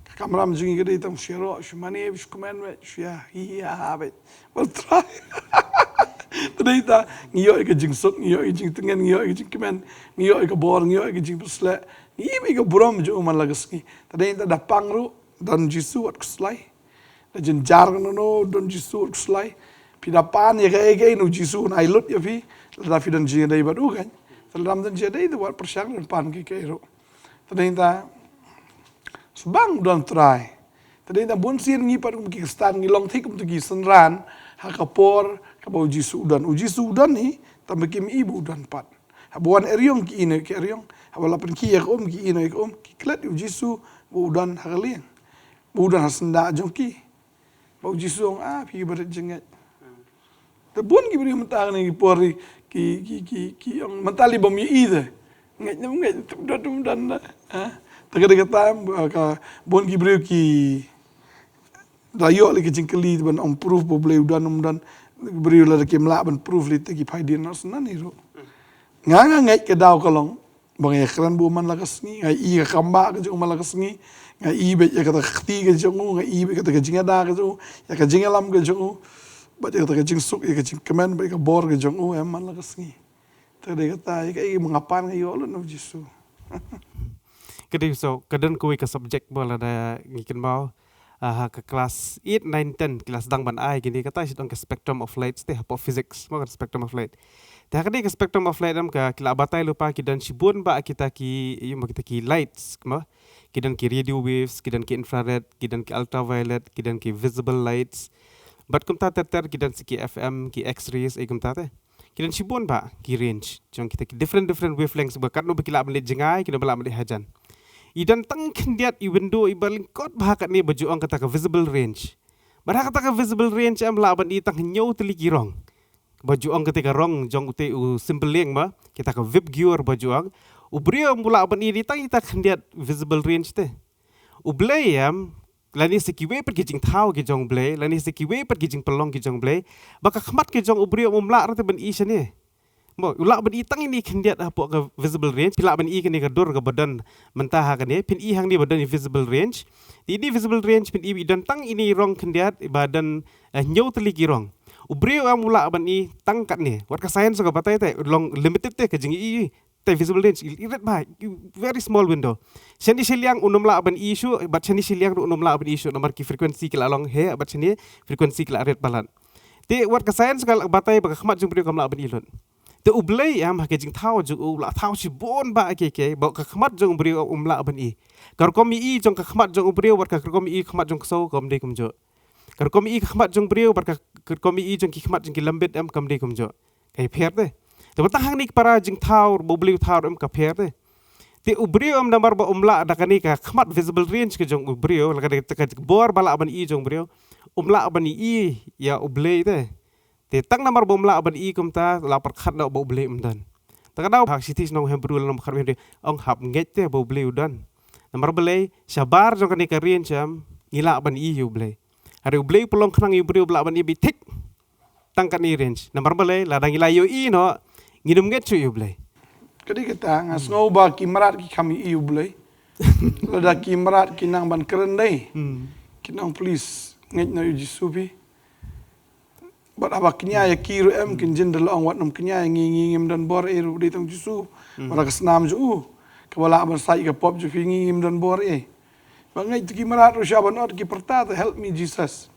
Ka kamram jong ngi ka dei tang shu ïaroh, shu mane, shu kmen beit, shu ïa hi ïa ha beit. Bad u Trai. Te dei ta, ngi ïoh ïa ka jingsuk, ngi ïoh ïa ka jingtngen, ngi ïoh ïa ka jingkmen, ngi ïoh ïa ka bor, ngi ïoh ïa ka jingpynshlur, ngi ïoh ïa ka burom jong u man la ka sngi. Te dei ta, da pang ruh don Jisu wat khuslai. Da jynjar kano kano don Jisu wat khuslai. Phi da pan ïa kaei kaei na u Jisu un ai lut ïa phi. Lada phi don jingïadei bad u kein. Te lada ym don jingïadei te wat pyrshang don pan kiei kiei ruh. Te dei ta, shu bang u don Trai. Te dei ta, bun sien ngi pat kum ki Khristan ngi long thik kum tu ki synran ha ka por kaba u Jisu u don. U Jisu u don hi, tangba kim i ba u don pat. Haba wan eriong ki i na ka eriong, haba la pynkhih ïa ka um ki i na ka um, ki klet ïa u Jisu ba u don ha ka lieng, ba u don ha syndah jong ki. Ba u Jisu u ong, ah, phi barit jingngeit. Te bun ki briew mynta kane ki por ki, ki, ki, ki ong mynta lei bym ïohi te. Ngeit ne ym ngeit, don ne ym don da. Ha? Te ka dei kata, ka bun ki briew ki da ïoh lei ka jingkylli ban ong proof ba U Blei u don ne ym don. Briew lada kim lah ban proof lei te ki phai dien noh snan hi ruh. Nga nga ngeit ka daw ka long ba nga ïakren bad u man la ka sngi, nga i ka kam ba ka jong u man la ka sngi, nga i bad ïa kata ka kti ka jong u, nga i bad kata ka jingïada ka jong u, ïa ka jingïalam ka jong u, bad ïa kata ka jingsuk, ïa ka jingkmen, bad ïa ka bor ka jong u, em man la ka sngi. Te dei kata, ïa ka i ma nga pan nga ïoh lut na u Jisu. Ka dei so, ka don kawei ka subject ba lada ngi kynmaw, ah, ha ka class eight, nine, ten, ki la sdang ban ai kine, kata shi dong ka spectrum of lights te, hapoh physics, mo ka spectrum of light. Te ha kane ka spectrum of light em ka, ki la batai lypa ki don shibun ba kita ki, ïa mo kita ki lights, mo. Ki don ki radio waves, ki don ki infrared, ki don ki ultraviolet, ki don ki visible lights. Bad kumta ter ter ki don sa ki F M, ki X-rays, ei kumta te. Ki don shibun ba ki range jong kita ki different, different wavelengths ba katno ba ki lah ban leit jngai, katno ba lah ban leit hajan. I don tang khyndiat i window i ba lyngkot ba ha katne ba ju ong kata ka visible range. Bad ha kata ka visible range em lah ban i tang hynñiew tylli ki rong. Ba ju ong kata ka rong jong ute u symbol leng ma, kita ka vapor ba ju ong. U briew em u lah ban i tang ita khyndiat visible range te. U Blei em, lane sa kiwei pat ki jingthaw ki jong U Blei, lane sa kiwei pat ki jingpynlong ki jong U Blei, ba ka khmat ki jong u briew um lah ruh te ban i shane. Mo, u lah ban i tang ine i khyndiat hapoh ka visible range, phi lah ban i kane ka dur kaba don mynta ha kane, phin i hangne ba don i visible range. Te ine i visible range, phin i i don tang ine i rong khyndiat, ba don, eh, hynñiew tylli ki rong. U briew em u lah ban i tang katne. Wat ka science ka batai te, long limited te ka jing i, i. Te visible range, i, i rit bha, i, very small window. Shane shiliang un ym lah ban i shuh, bad shane shiliang ruh un ym lah ban i shuh, namar ki frequency ki la long heh, bad shane frequency ki la rit palat. Te wat ka science ka la batai ba ka khmat jong u briew kam lah ban i lut. Te U Blei em ha ka jingthaw jong u, u la thaw shibun ba kiei kiei, ba ka khmat jong u briew um lah ban i. Ka rukom i jong ka khmat jong u briew, wat ka rukom i khmat jong u ksew, kam dei kumjuh. Ka rukom i ka khmat jong u briew, bad ka, ka rukom i jong ki khmat jong ki lambit em kam dei kumjuh. Ka pher te. Te ba tang hangne ki para jingthaw, ba U Blei u thaw em ka pher te. Te u briew em namar ba um lah da kane ka khmat visible range ka jong u briew, la ka dei ka bor ba lah ban i jong u briew. Um lah ban i ïa U Blei te. Te tang namar ba um lah ban i kumta, la pyrkhat noh ba U Blei um don. Te ka dei ha ka shithi sha ki nong Hebru lynnong ba khatwei, ong hap ngeit te ba U Blei u don. Namar balei, shabar jong kane ka range em, ngi lah ban i ïa U Blei. Hynrei U Blei u pynlong khnang ïa u briew ba lah ban i beit thik tang kane range. Namar balei, lada ngi la ïohi noh, ngin ym ngeit shuh ïa U Blei. Ka dei kata, nga sngew ba ki mrad ki kham ïohi ïa U Blei. Lada ki mrad ki nang ban kren dei. Hmm. Ki nang, please, ngeit noh ïa U Jisu phi. Bad haba kñia ïa ki ruh em, kin jin da la ong wat nym kñia ïa ngi, ngi ngim don bor ei ruh, dei tang U Jisu. Hmm. Wat la ka snam jong u. Kaba lah ban sait ka pop jong phi, ngi ngim don bor ei. Ba ngeit te ki mrad ruh sha ban ot ki pyrta te, "Help me, Jesus."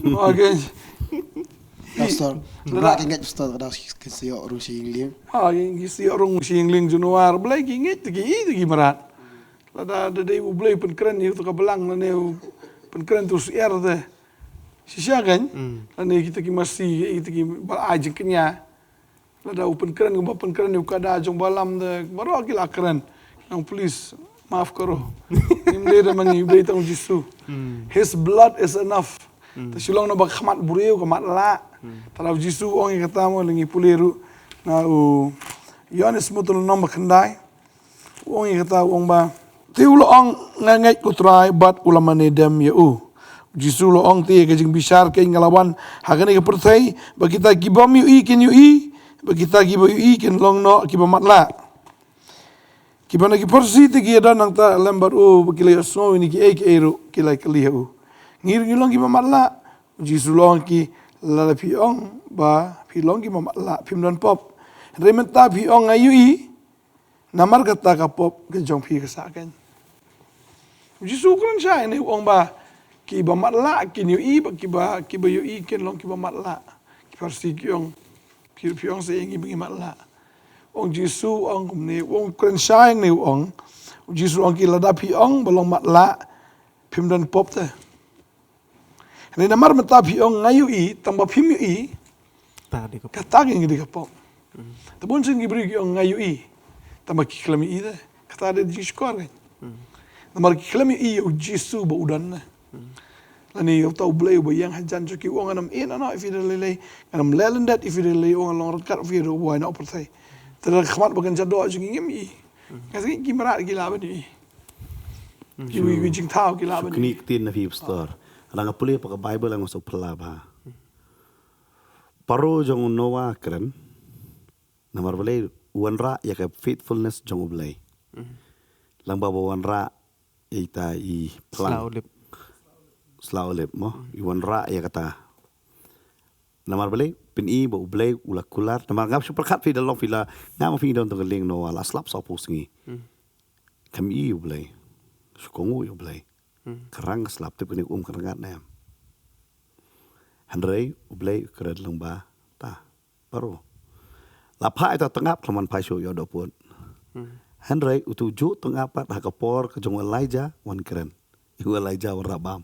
Okay. Pastor, ki mrad ki ngeit, pastor, ka dang ki sa ïoh rung sha ïing lieng. Ah, ki sa ïoh rung sha ïing lieng, Januar, balei ki ngeit te ki, i te ki mrad. Lada, da dei U Blei u pynkren ïa uto ka balang, lane u pynkren uto u syiar te. Shisha kan? Hmm. Lane kita ki masi, kita ki ba ai jingkñia. Lada u pynkren, ba pynkren ïa u kada jong Balaam te, baroh ki la kren. Nang, please, maaf karo. Ngim dei da ma ngi, dei tang U Jisu. Hmm. His blood is enough. Hmm. Te shu long na ba khmat briew, ka matlah. Hmm. Te lada U Jisu u ong ïa kata mo, lada ngi pule ruh na u Ïoannis Smutul lynnong ba khyndai. U ong ïa kata, u ong ba, te u la ong, "Nga ngeit ko Trai," bad u la mane dem ïa u. U Jisu u la ong, "Te ïa ka jingbishar keiñ nga la wan ha kane ka pyrthei, ba kita ki bym ïohi kin ïohi, ba kita ki ba ïohi kin long noh ki ba matlah." Kiba na ki Pharisi te ki ïadon nangta lem bad u, ba ki la ïohsngew ïa kine kiei kiei ruh, ki la kylli ha u, "Ngi ruh ngi long ki ba matlah?" U Jisu u la ong ïa ki, "Lada phi ong ba phi long ki ba matlah, phim don pop. Hynrei mynta phi ong, 'Nga ïohi,' namar kata ka pop ka jong phi ka sah keiñ." U Jisu u kren shai ne, u ong ba ki ba matlah kin ïohi, ba ki ba, ki ba ïohi kin long ki ba matlah. Ki Pharisi ki ong, ki, phi ong sa ïa ngi ba ngi matlah. U Jisu u ong kumne, u ong, u kren shai ne, u ong. U Jisu u ong ïa ki, "Lada phi ong ba long matlah, phim don pop te. Hynrei namar mynta phi ong, 'Nga ïohi,' tang ba phim ïohi, kata ka dei ka pop." Hmm. Te bun sien ki briew ki ong, "Nga ïohi," tang ba ki khlem ïohi te. Kata dei jingshukor kan. Hmm. Namar ki khlem ïohi ïa U Jisu ba u don ne. Hmm. Lane ïa uta u Blei uba ïeng hajan jong ki, u ong, "Ngan ym ïehnoh ïa phi da lei lei, ngan ym leh lyndet ïa phi da lei, u ong, ngan long ryngkat ïa phi haduh ba wai noh pyrthei." Te da ka khmat ba kynja doh jong ngi ngim i. Nga sngew ki mrad ki lah ban i. Ki wi ki jingthaw ki lah ban i. Kine ki ktien na phi pastor. Nga pule pat ka Bible nga sngewphylla bha. Paro jong u Noah kren. Namar balei? U wanrah ïa ka faithfulness jong u Blei. Lyngba ba wanrah ïa ita i phlang. Sla u lip. Sla u lip mo. I wanrah ïa kata. Namar balei? Pyn-i ba u Blei u la kular. Namar ngam shu pyrkhat phi da long phi la, ngam, phi don tang ka lieng Noah la slap saphew sngi. Kam i u Blei. Shu kohnguh ïa u Blei. Ka rang ka slap, tip kane ka um ka rngat ne em. Hynrei u Blei u kren lyngba ta. Paro. La phah ita tnga khlem wan phai shuh ïa u dohpud. Hynrei utu u juh tnga pat ha ka por ka jong u Elijah wan kren. U Elijah wanrah bam.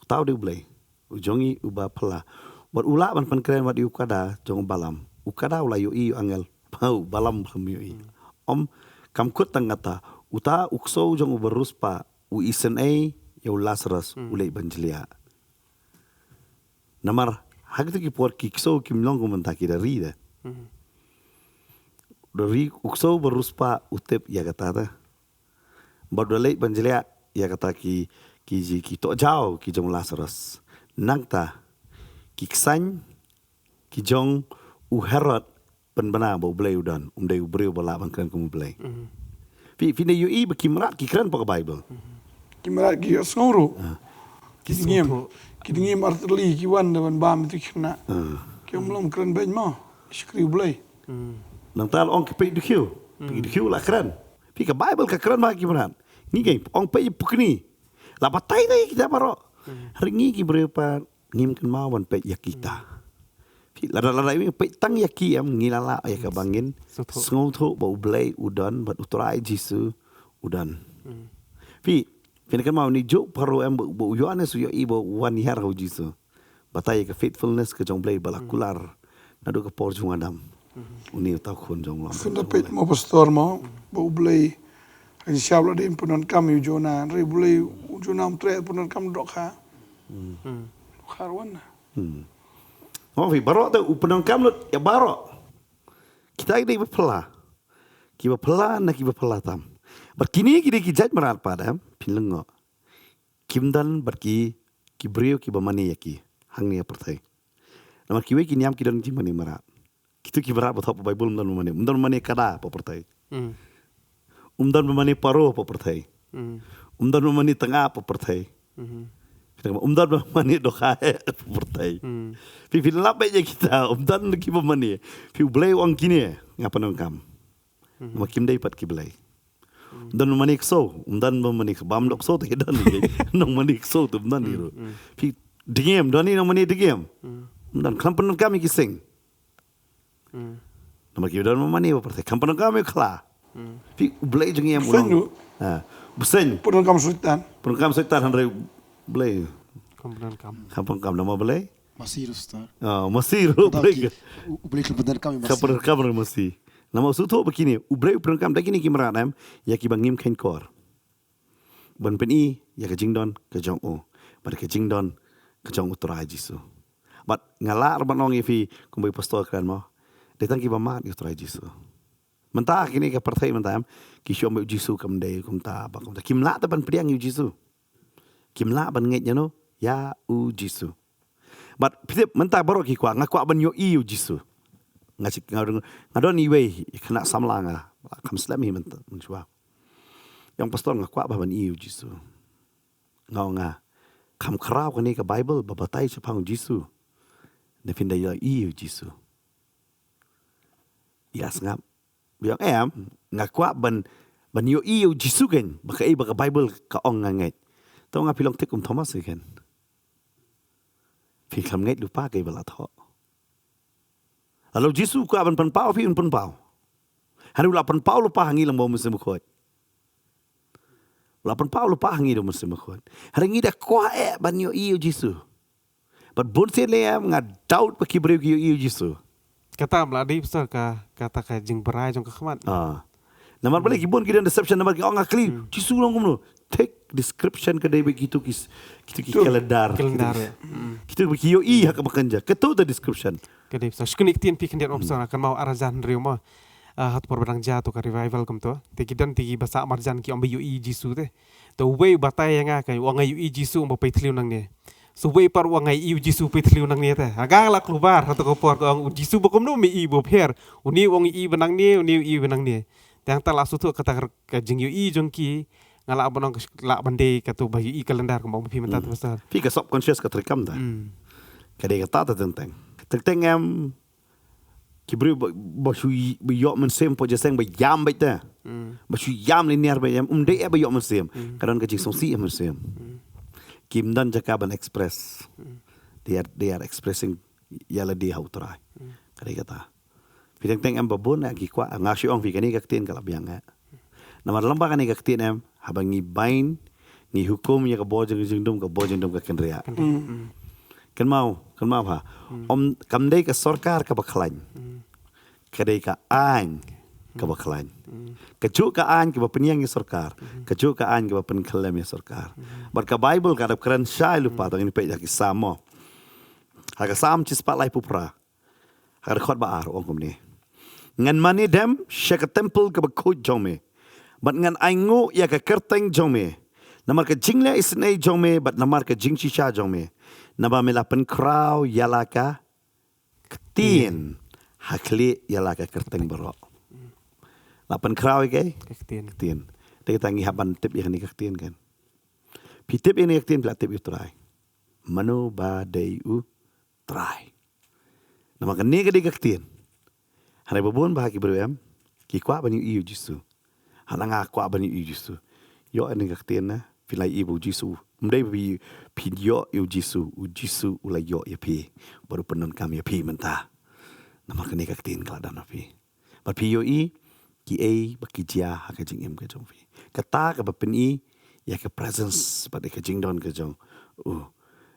Uta u dei u Blei. U jong ngi uba phylla. Bad u lah ban pynkren bad ïa u kada jong u Balaam. U kada u la ïohi ïa u angel. Pau, Balaam khlem ïohi. Em, kam kut tang kata. Uta u ksew jong u bariewspah u isynei ïa u Lazarus u leit ban jliah. Namar ha kito ki por ki ksew kim long kum mynta, ki da ri de. Da ri, u ksew bariewspah u tip ïa kata de. Bad u da leit ban jliah ïa kata ki, ki ji, ki tohjaw ki jong u Lazarus. Nangta ki ksain ki jong u Herod pynbna ba u Blei u don, um dei u briew ba lah ban kren kum u Blei. Phi, phin da ïohi ba ki mrad ki kren pat ka Bible. Ki mrad ki ïohsngew ruh. Ki dngiem. Ki dngiem artylli ki wan da ban bam ïa ki khynnah. Ki ym lum kren beiñ mo. Shakri u Blei. Nangta la ong ki peit dkhiew. Peit dkhiew la kren. Phi, ka Bible ka kren bha ki mrad. Ngi, ngi ong peit pukni. La batai na kita baroh. Hynrei ngi ki briew pat ngim kynmaw ban peit ïa kita. Phi, lada, lada ngi peit tang ïa ki em, ngi la lah ïa kaba ngin sngewthuh ba u Blei u don bad u Trai Jisu u don. Phi, phin kynmaw ïa une u juh Paro em, ba, ba u Ïoannis u ïohi ba u wan hiar ha u Jisu. Batai ïa ka faithfulness ka jong u Blei ba la kular naduh ka por jong u Adam. Une uta u khun jong u Blei. Phin da peit mo pastor mo, ba u Blei, kan shap la dei pyndonkam ïa u Jonah, hynrei u Blei, u Jonah um treh pyndonkam dohkha. Dohkha ruh wan. Mo, phi, baroh te u pyndonkam lut ïa baroh. Kita ki dei ba phylla. Kiba phylla na kiba phylla tam. Bad kine ki dei ki jait mrad pat em, phin lyngngoh. Kim don bad ki, ki briew kiba mane ïa ki hangne ha pyrthei. Namar kiwei ki niam ki don jingmane mrad. Kito ki mrad ba thoh ha Bible, um don ba mane, um don ba mane kada ha pyrthei. Um don ba mane Paro ha pyrthei. Um don ba mane tnga ha pyrthei. Um don ba mane dohkha ha pyrthei. Phi, phi lap beit ïa kita, um don kiba mane. Phi, u Blei u ong kine nga pyndonkam. Namar kim dei pat ki blei. Um don ba mane ksew, um don ba mane ksew, bam doh ksew te ki don ki. Nongmane ksew te um don ki ruh. Phi, dngiem, don i nongmane dngiem. Um don, khlem pyndonkam ïa ki seng. Namar ki don ba mane ba pyrthei, khlem pyndonkam ïa u khla. Phi, u Blei jong ngi em u long. Bseiñ ruh. Ha. Bseiñ. Pyndonkam Soitan. Pyndonkam Soitan, hynrei u Blei. Khlem pyndonkam. Khlem pyndonkam, namar balei? Masi ruh, Pastor. Ah, masi ruh, u Blei. U, u Blei khlem pyndonkam ïa masi. Khlem pyndonkam ïa masi. Namar shu thoh ba kine, u Blei u pyndonkam da kine ki mrad em, ïa kiba ngim kheiñ kor. Ban pyni ïa ka jingdon ka jong u, bad ka jingdon ka jong u Trai Jisu. Bad nga lah ruh ban ong ïa phi kumba i pastor kren mo, dei tang kiba mad ïa u Trai Jisu. Mynta kine ka pyrthei mynta em, ki shu ong ba u Jisu kam dei kumta, ba kumta. Kim lah te ban pdiang ïa u Jisu. Kim lah ban ngeit ïa no, ïa u Jisu. Bad phi tip mynta baroh ki kwah, nga kwah ban ïohi ïa u Jisu. Nga shu, nga, nga don iwei i khynnah samla nga, kam slem hi mynta, mynshuwa. Ïa ong, Pastor, nga kwah bha ban ïohi ïa u Jisu. Nga ong, nga, kham khraw kane ka Bible ba batai shaphang u Jisu? Ne phin da ïohi ïa u Jisu? Ïa sngap. Ïa ong, em, nga kwah ban, ban ïohi ïa u Jisu kein, ba kaei ba ka Bible ka ong nga ngeit. To nga, phi long thik kum Thomas kein. Phi khlem ngeit lypa kaei ba la thoh. Lada u Jisu u kwah ban pynpaw phi, un pynpaw. Hynrei u la pynpaw lypa ha ngi lyngba u Mynsiem Bakhuid. U la pynpaw lypa ha ngi da u Mynsiem Bakhuid. Hynrei ngi da kwah eh ban ïohi ïa u Jisu. Bad bun sien lei em nga doubt ba ki briew ki ïohi ïa u Jisu. Kata em la dei, Pastor, ka, kata ka jingbrai jong ka khmat. Ah. Namar balei ki bun ki don deception, namar ki ong, nga kylli, Jisu long kumno? Thik, description ka dei ba kitu ki, kitu ki calendar, kitu ki iohi ha kaba kynja, katu the description. Ka dei sa shkuni ktien phi khyndiat mo, phi sa kan mau ar hajar hynriew mo. Hat por ba dang jia tu ka revival kumtu, te ki don te ki ba sah marjan ki ong ba iohi Jisu te. Te uwei u batai ïa nga ka ong nga iohi Jisu, ong ba peit thliew nangne. So uwei pat u ong nga iohi Jisu, peit thliew nangne te. Ha nga la klubar ha tu ka por ka ong u Jisu ba kumno me i ba pher. Uni u ong i ba nangne, uni u i ba nangne. Te hangta la shu tu kata ka jingiohi jong ki, nga lah ban ong lah ban dei katu ba iohi calendar kumba ong phi mynta tu pastor. Phi ka subconscious ka treikam ta. Ka dei kata ta teng teng. Teng teng em ki briew ba, ba shu i, ba ïoh mynsiem po jingïaseng ba ïam beit te. Ba shu ïam linier ba ïam, um dei eh ba ïoh mynsiem. Ka don ka jingsngewsih mynsiem. Kim don jaka ban express. They are, they are expressing ïa lade ha U Trai. Ka dei kata. Phi teng teng em ba bun eh ki kwah, nga shu ong phi kane ka ktien ka la biang eh. Namar lem bad kane ka ktien em, haba ngi bind, ngi hukum ïa ka bor jong ka jingdum, ka bor jingdum ka kynriah. Kynmaw, kynmaw ha. Ym, kam dei ka sorkar kaba khlaiñ. Ka dei ka aiñ kaba khlaiñ. Kajuh ka aiñ kaba pynïeng ïa sorkar. Kajuh ka aiñ kaba pynkhyllem ïa sorkar. Bad ka Baibl ka dep kren shai lypa, tang ngin peit ha ki Salm mo. Ha ka Salm shispah laiphew phra. Ha ka dkhot ba ar ong kumne. Ngan mane dem sha ka temple kaba khuid jong me. Bad ngan ainguh ïa ka kyrteng jong me. Namar ka jingleh isynei jong me, bad namar ka jingshisha jong me. Naba me la pynkhraw ïa la ka ktien ha khlieh ïa la ka kyrteng baroh. La pynkhraw ïa ka ktien. Ktien. Te kita ngi hap ban tip ïa kane ka ktien kan. Phi tip ïa kane ka ktien, phi la tip ïa U Trai. Mano ba dei U Trai. Namar kane ka dei ka ktien. Hynrei ba bun ba ha ki briew em ki kwah ban ïohi ïa U Jisu. Hana nga kwah ban ïohi ïa U Jisu. Ïoh ïa kane ka ktien na, phi la ïohi ba U Jisu. Ym dei ba phi, phi ïoh ïa U Jisu, U Jisu u la ïoh ïa phi. Bad u pyndonkam ïa phi mynta. Namar kane ka ktien ka la don ha phi. Bad phi ïohi kiei ba ki jia ha ka jingim ka jong phi. Kata kaba pyni ïa ka presence bad ïa ka jingdon ka jong U.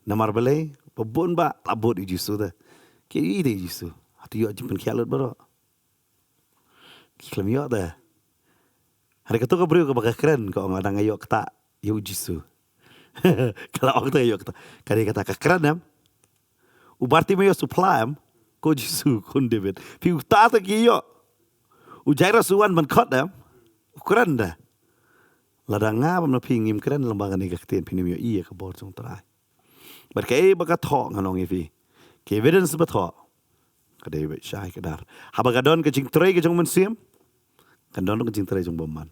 Namar balei, ba bun ba la bud ïa U Jisu te. Ki ïohi te ïa U Jisu. Hato ïoh jingpynkhiah lut baroh? Ki khlem ïoh te. Hynrei kato ka briew kaba ka kren ka ong lada nga ïoh ktah ïa U Jisu. Ka la ong te ïoh ktah. Ka dei kata ka kren em. U Bartimaeus u phla em, ko Jisu, khun David. Phi u ktah te ki ïoh. U Jairus u wan ban khot em. U kren te. Lada nga bad phi ngim kren lyngba kane ka ktien, phin ym ïohi ïa ka bor jong U Trai. Bad kaei ba ka thoh ngan ong ïa phi. Ka evidence ba thoh. Ka dei ba shai ka dar. Haba ka don ka jingtrei ka jong u Mynsiem. Ka don ka jingtrei jong u bymman.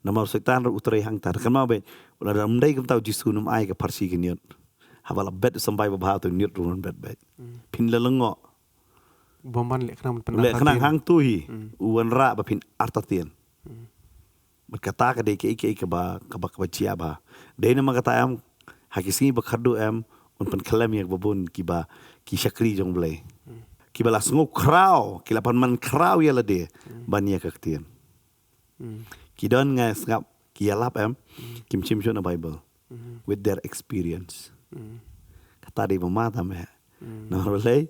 Namar u Soitan ruh u trei hangta. Kynmaw beit, lada ym dei kumta U Jisu un ym ai ka pharshi ka niut. Haba la bet u symbai babha te u niut ruh un bet beit. Phin la lyngngoh. U bymman leh khnang ban pynlong. Leh khnang hangto hi. U wanrah ba phin artatien. Bad kata ka dei kaei kaei kaba, kaba, kaba jia bha. Dei namar kata em, ha ki sngi ba khatduh em, un pynkhyllem ïa kiba bun kiba, ki shakri jong U Blei. Kiba la sngew khraw, ki la pan man khraw ïa lade ban ïa ka ktien. Ki don nga sngap ki ïalap em, kim shim shuh na Bible with their experience. Kata dei ba ma tam eh. Namar balei?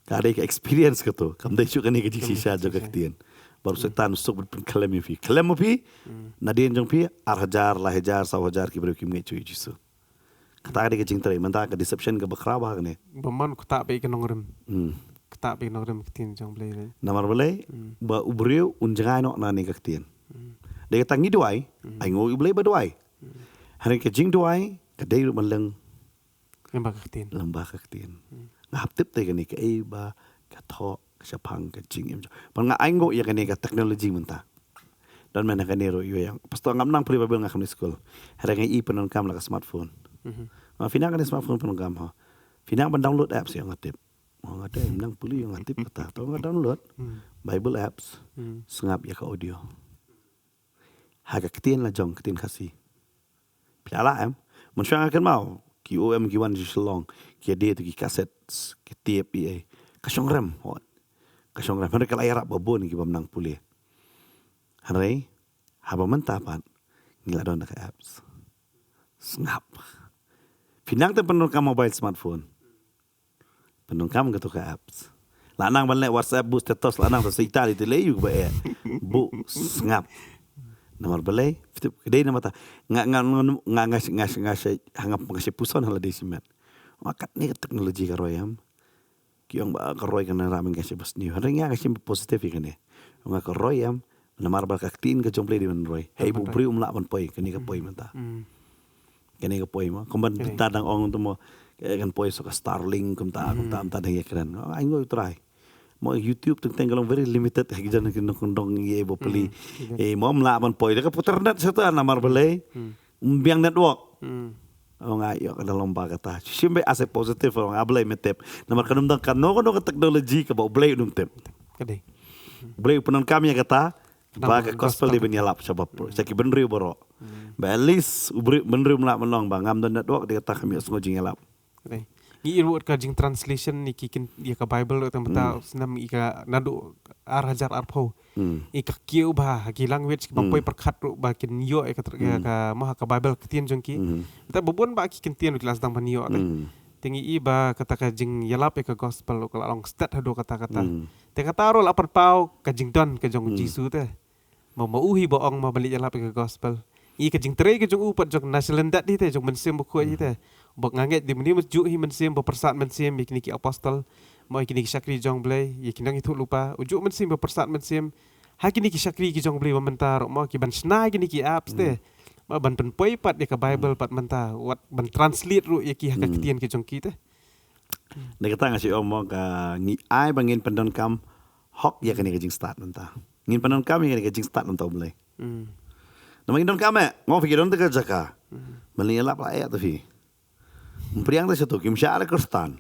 Ka dei ka experience kato, kam dei shuh kane ka jingshisha jong ka ktien. Bad u Soitan u suk ban pynkhyllem ïa phi. Khyllem ma phi, nadien jong phi, ar hajar, lai hajar, saw hajar ki briew kim ngeit shuh ïa U Jisu. Kata ka dei ka jingtrei, mynta ka deception kaba khraw bha kane. Bymman ktah beit ka nongrim. Ktah beit ka nongrim ka ktien jong U Blei. Namar balei? Ba u briew un jngai noh na kane ka ktien. Dei kata ngi duwai, ainguh ïa U Blei ba duwai. Hynrei ka jingduwai ka dei ruh ban leng lyngba ka ktien. Lyngba ka ktien. Nga hap tip te kane kaei ba ka thoh shaphang ka jingim jong. Bad nga ainguh ïa kane ka technology mynta. Don mynta kane ruh ïa, pastor, ngam nang pule Bible, nga khlem leit skul. Hynrei nga i pyndonkam la ka smartphone. Ma phi nang kane smartphone pyndonkam ha. Phi nang ban download apps ïa, nga tip. Nga dei nang pule ïa, nga tip kata. To nga download Bible apps. Sngap ïa ka audio. Ha ka ktien la jong, ktien Khasi. Phi la lah em. Mynshuwa nga kynmaw ki O M ki wan sha Shillong, ki ïadei te ki cassettes, ki tape, ïa, ka shong rem hot. Ka shong rem, hynrei ka la ïarap ba bun kiba ym nang pule. Hynrei haba mynta pat ngi la don da ka apps. Sngap. Phi nang te pyndonkam mobile smartphone. Pyndonkam kato ka apps. La nang ban leh WhatsApp, buh status, la nang te sa ita lei te lei ïa u ba eh. Buh, sngap. Namar balei, phi tip, ka dei namar kata, nga, nga, nga, nga, nga, nga, nga, nga, nga, nga, nga, nga, puson ha lade shimet. Nga kat ne ka technology ka roi em. Ki ong ba ka roi ka nang rah mynta ka shim ba sniew. Hynrei nga ka shim positive ïa kane. Nga ka roi em. Namar ba ka ktien ka jong Blei dei ban roi. Hei, ba u briew um lah ban poi, kane ka poi mynta. Kane ka poi mo. Kumban ta dang ong tu mo. Kan poi sa ka Starlink, kumta, kumta, kumta dang ïa kren. Ai ngoi u trai. Mo YouTube teng teng ka long very limited, ha ki jan ki nongkyndong ïa ba peli. Eh, mo um lah ban poi. Da ka putar net sa ta namar balei. Um biang network. Ong ai ïoh ka da long ba kata. Shim ba as a positive ong a Blei me tip. Namar ka num dang kano kano ka technology kaba u Blei u num tip. Ka dei. U Blei u pyndonkam ïa kata. Ba ka gospel dei ban ïalap sha ba, sha ki bynriew baroh. Ba at least u briew bynriew um lah ban ong ba ngam don network, dei kata kam ïohsngew jingïalap. Ngi ïohi ruh ka jing translation ïa ki kin, ïa ka Bible ruh tang mynta snem ïa ka naduh ar hajar arphew. Ïa ka kiew ba ha ki language ki bym poi pyrkhat ruh ba kin ïoh ïa ka tr-, ïa ka, ma ha ka Bible ktien jong ki. Te ba bun ba ki ktien ruh ki la sdang ban ïoh te. Te ngi i ba kata ka jingïalap ïa ka gospel ruh ka la long stet haduh kata kata. Te kata ruh la pynpaw ka jingdon ka jong u Jisu te. Ma, ma u hi ba ong ma ban leit ïalap ïa ka gospel. Ïa ka jingtrei ka jong u pat jong na sha lyndet hi te, jong Mynsiem Bakhuid hi te. Ba nga ngeit dei mynne mynjuh hi mynsiem ba pyrsad mynsiem ïa kine ki apostol. Mo ïa kine ki shakri jong Blei, ïa ki nongïathuhlypa. U juh mynsiem ba pyrsad mynsiem. Ha kine ki shakri ki jong Blei ba mynta ruh mo ki ban shna ïa kine ki apps te. Mo ban pynpoi pat ïa ka Bible pat mynta. Wat ban translate ruh ïa ki ha ka ktien ki jong ki te. Dei kata nga shu ong mo ka ngi ai ba ngin pyndonkam hok ïa kane ka jingstad mynta. Ngin pyndonkam ïa kane ka jingstad mynta u Blei. Namar ngin donkam eh, nga ong phi ki don te ka jaka. Ban leit ïalap la eh te phi. Ym pdiang te sha tu, kim shah da Khristan.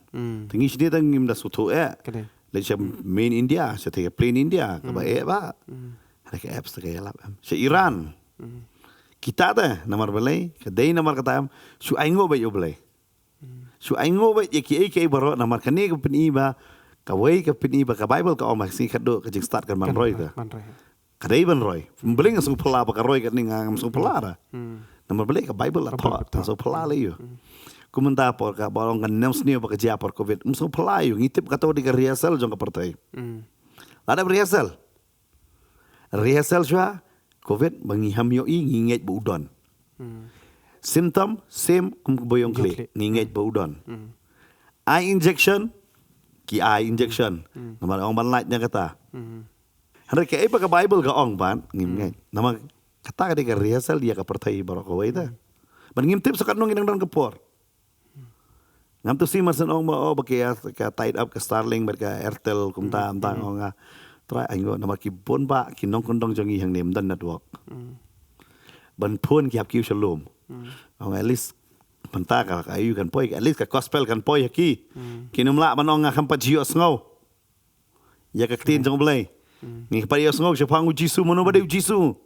Te ngi shane te ngim da sngewthuh eh. Leit sha main India, sha te ka plain India, kaba eh ba. Hana ka apps te ka ïalap em. Sha Iran. Kita te, namar balei, ka dei namar kata em, shu ainguh beit ïa u Blei. Shu ainguh beit ïa kiei kiei baroh namar kane ka pyni ba, kawei ka pyni ba ka Bible ka ong ba ka sngi khatduh ka jingstad kan ban roi te. Ka dei ban roi. Balei nga sngewphylla ba ka roi kane nga ngam sngewphylla da. Namar balei ka Bible la thoh, nga sngewphylla lei ïa u. Kumta por kaba ong kan nym sniew ba ka jia por covid. Ngam sngewphylla ïa u, ngi tip kato ka dei ka rehearsal jong ka pyrthei. La dep rehearsal. Rehearsal shuwa covid ba ngi ham ïohi, ngi ngeit ba u don. Symptom same kum ka ba ïong khlieh, ngi ngeit ba u don. Ai injection, ki ai injection. Namar ong ban lait na kata. Hynrei kaei ba ka Bible ka ong ban ngim ngeit. Namar kata ka dei ka rehearsal ïa ka pyrthei baroh kawei te. Ban ngim tip sa katno ngi dang don ka por. Ngam tip shisha mar shen ong ba, oh, ba ka, ka tied up ka Starlink bad ka Airtel kumta, kumta ong nga. Trai ainguh namar ki bun ba ki nongkyndong jong ngi hangne ym don network. Ban phone ki hap kiew sha lum. Ong at least mynta ka, ka aïu kan poi, at least ka gospel kan poi ha ki. Kin ym lah ban ong nga kham pat ju ïohsngew ïa ka ktien jong u Blei. Ngi pat ïohsngew shaphang u Jisu, mano ba dei u Jisu.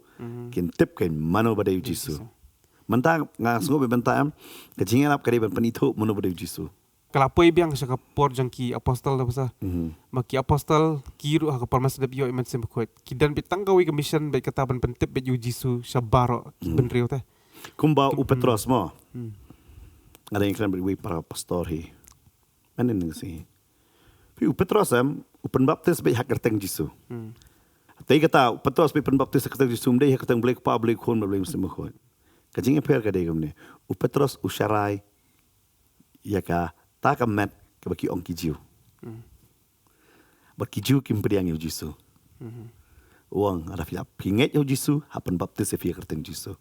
Kin tip kein mano ba dei u Jisu. Mynta nga sngewbha mynta em, ka jingïalap ka dei ban pynithuh mano ba dei u Jisu. Ka la poi biang sha ka por jong ki apostol da basa. Ma ki apostol ki ruh ha ka por mas dep ïoh i Mynsiem Bakhuid. Ki don beit tang kawei ka mission beit kata ban pyntip beit ïa u Jisu sha baroh ki bynriew te. Kumba u Petros mo. Nga dang kren beit wei para pastor hi. Manen ngi si. Phi u Petros em, u pynbaptis beit ha ka kyrteng Jisu. Te kata u Petros beit pynbaptis ha ka kyrteng Jisu, ym dei ha ka kyrteng Blei Kpa, Blei Khun, Blei Mynsiem Bakhuid. Ka jingïapher ka dei kumne. U Petros u sharai ïa kata ka met kaba ki ong ki Jiw. Bad ki Jiw kim pdiang ïa u Jisu. U ong, lada phi ïa, phi ngeit ïa u Jisu, hap pynbaptis ïa phi ha ka kyrteng Jisu.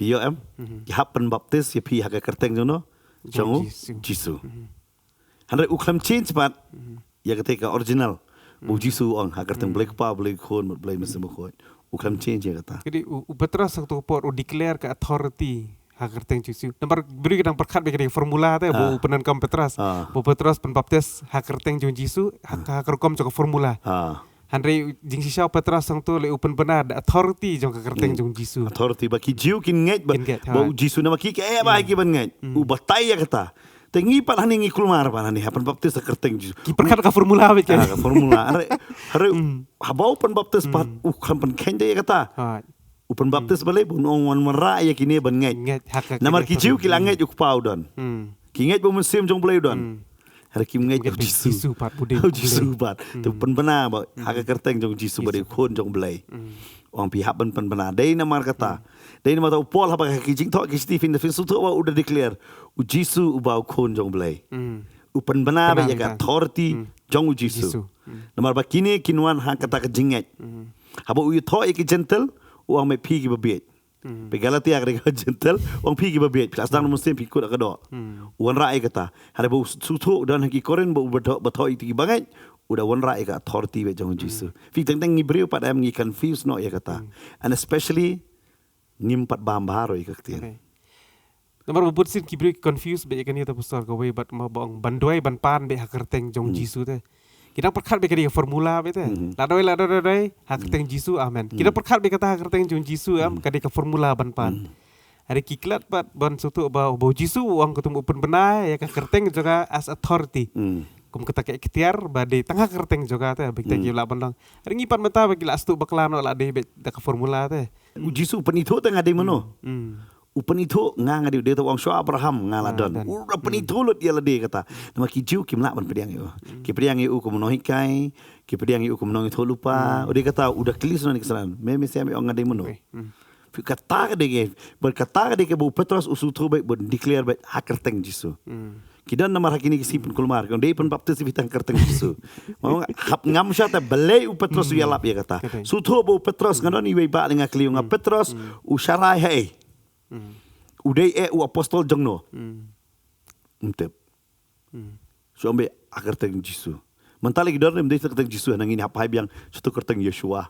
Phi ïoh em? Ki hap pynbaptis ïa phi ha ka kyrteng jong no? Jong u Jisu. Hynrei u khlem change pat ïa kata ka original. Ba u Jisu u ong ha ka kyrteng Blei Kpa, Blei Khun, Blei Mynsiem Bakhuid. U khlem change ïa kata. Jadi u, u Petros ha kato ka por u declare ka authority ha ka kyrteng Jisu. Namar briew ki dang pyrkhat beit ka dei ka formula te, ba u pyndonkam Petros. Ba u Petros pynbaptis ha ka kyrteng jong Jisu, ha ka, ha ka rukom jong ka formula. Hynrei jingshisha u Petros hangto lei u pynbna da authority jong ka kyrteng jong Jisu. Authority ba ki Jiw kin ngeit ba, ba u Jisu namar ki, ki eh ba ki ban ngeit. U batai ïa kata. Te ngi pat hangne ngi kulmar pat hangne ha pynbaptis ha ka kyrteng Jisu. Ki pyrkhat ka formula beit ka. Ka formula. Hynrei, hynrei haba u pynbaptis pat u khlem pynkheiñ de ïa kata. U pynbaptis balei, ba un ong wan wanrah ïa kine ban ngeit. Namar ki Jiw ki la ngeit u Kpa u don. Ki ngeit ba u Mynsiem jong u Blei u don. Hynrei kim ngeit ïa u Jisu. Jisu pat, u dei u Jisu pat. Te u pynbna ba ha ka kyrteng jong u Jisu ba dei u Khun jong u Blei. Ong phi hap ban pynbna. Dei namar kata. Dei namar kata u Paul haba ka ki jingthoh ki shithi phin da phin sngewthuh ba u da declare u Jisu uba u khun jong u Blei. U pynbna ba ïa ka authority jong u Jisu. Namar ba kine kin wan ha kata ka jingngeit. Haba u ïathoh ïa ki Gentile, u ong me phi kiba bieit. Phi Galatia ka dei ka Gentile, u ong phi kiba bieit. Phi la sdang na mynsiem phi kut ha ka doh. U wanrah ïa kata. Hynrei ba u sngewthuh u don ha ki Korinth ba u ba thoh, ba thoh ïa ki bangeit. U da wanrah ïa ka authority ba jong u Jisu. Phi teng teng ngi briew pat em ngi confuse noh ïa kata. And especially ngim pat bam bha ruh ïa ka ktien. Namar ba bun sien ki briew ki confuse bha ïa kane ta pastor kawei bad ma ba ong ban duwai ban pan bha ha kyrteng jong Jisu te. Ki dang pyrkhat bha ka dei ka formula bha te. La duwai la duwai duwai ha kyrteng Jisu amen. Ki dang pyrkhat bha kata ha kyrteng jong Jisu em ka dei ka formula ban pan. Hynrei ki klet pat ban sngewthuh ba ba u Jisu u ong kata u pynbna ïa ka kyrteng jong nga as authority. Kum kata ka iktiar ba dei tang ha kyrteng jong nga te ba kita ki lah ban long. Hynrei ngi pat mynta ba ki lah sngewthuh bakla noh la dei bha da ka formula te. U Jisu u pynithuh te nga dei mano. U pynithuh nga nga dei u dei te u ong shuwa Abraham nga la don. U da pynithuh lut ïa lade kata. Namar ki Jiw kim lah ban pdiang ïa u. Ki pdiang ïa u kum u nonghikai, ki pdiang ïa u kum u nongïathuhlypa. U dei kata u da kylli shuwa na ki synran. Me Mesia me ong nga dei mano. Phi kata ka dei ke, bad kata ka dei ke ba u Petros u sngewthuh bha bad declare bha ha kyrteng Jisu. Ki don namar ha kine ki sngi pynkulmar, ki ong dei pynbaptis phi tang ha kyrteng Jisu. Hap ngam shuh te balei u Petros u ïalap ïa kata. Sngewthuh ba u Petros nga don iwei ba nga kylli nga Petros u sharai ha ei. U dei eh u apostol jong no. Ym tip. Shu ong bha ha kyrteng Jisu. Mynta lei ki don ym dei ha kyrteng Jisu, hynrei ngin hap phai biang sha kyrteng Yeshua.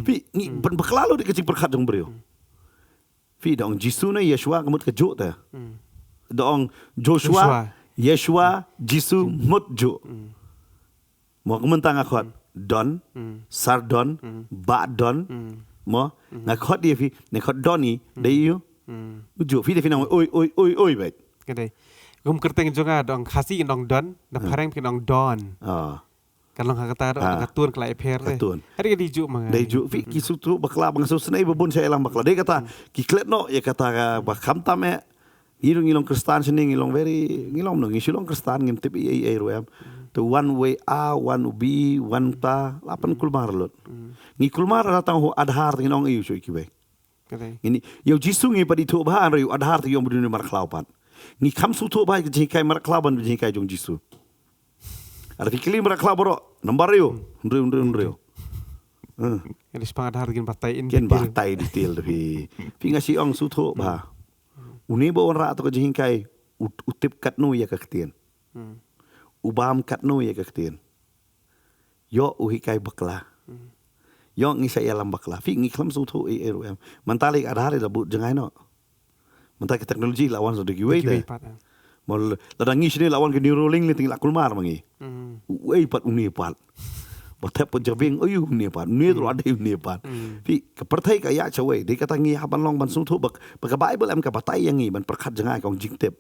Phi ngi pynbakla lut ïa ka jingpyrkhat jong briew. Phi da ong Jisu ne Yeshua ka mut kajuh te. Da ong Joshua, Yeshua, Jisu mut juh. Mo ka mynta nga khot Don, Sir Don, Bah Don. Mo nga khot ïa phi, ne khot Don i dei ïa u. Juh phi da phi nang oi oi oi oi bha. Ka dei. Kum kyrteng jong nga da ong Khasi kin ong Don, da phareng kin ong Don. Ka long ha kata ruh ka tun ka la ïapher te. Ka tun. Hynrei ka dei juh ma nga. Dei juh phi ki sngewthuh bakla ba nga sngewsynei ba bun sha ïalam bakla. Dei kata ki klet noh ïa kata ka ba khamtam eh. Ngi ruh ngi long Khristan shane ngi long very ngi long ngi shu long Khristan ngim tip ei ei ruh em. Te wan wei a wan u bi wan ta la pynkulmar lut. Ngi kulmar la tang hu Adhar te ngin ong ei u shu kiwei. Ngin ïa u Jisu ngi pat ithuh bha hynrei u Adhar te ïong ba dun markhlaw pat. Ngi kham sngewthuh bha ka jinghikai markhlaw ban jinghikai jong Jisu. Ada phi kylli markhlaw baroh nambar riew hynriew hynriew hynriew. Ngi dei spang Adhar kin batai in kin batai detail da phi. Phi nga shi ong sngewthuh bha. Une ba wanrah to ka jinghikai u tip katno ïa ka ktien. U bam katno ïa ka ktien. Ïoh u hikai bakla. Ïoh ngi sa ïalam bakla. Phi ngi khlem sngewthuh ei ei ruh em. Mynta lei Adhar i la bud jngai noh. Mynta ki technology la wan sa da kiwei te. Mo lada ngi shane la wan ki Neuralink lei te ngi la kulmar ma ngi. Uei pat une pat. Ba thep pat jabieng oi une pat. Une ruh dei une pat. Phi ka pyrthei ka ïa shawei dei kata ngi hap ban long ban sngewthuh ba ka Bible em ka batai ïa ngi ban pyrkhat jngai ka ong jingtip.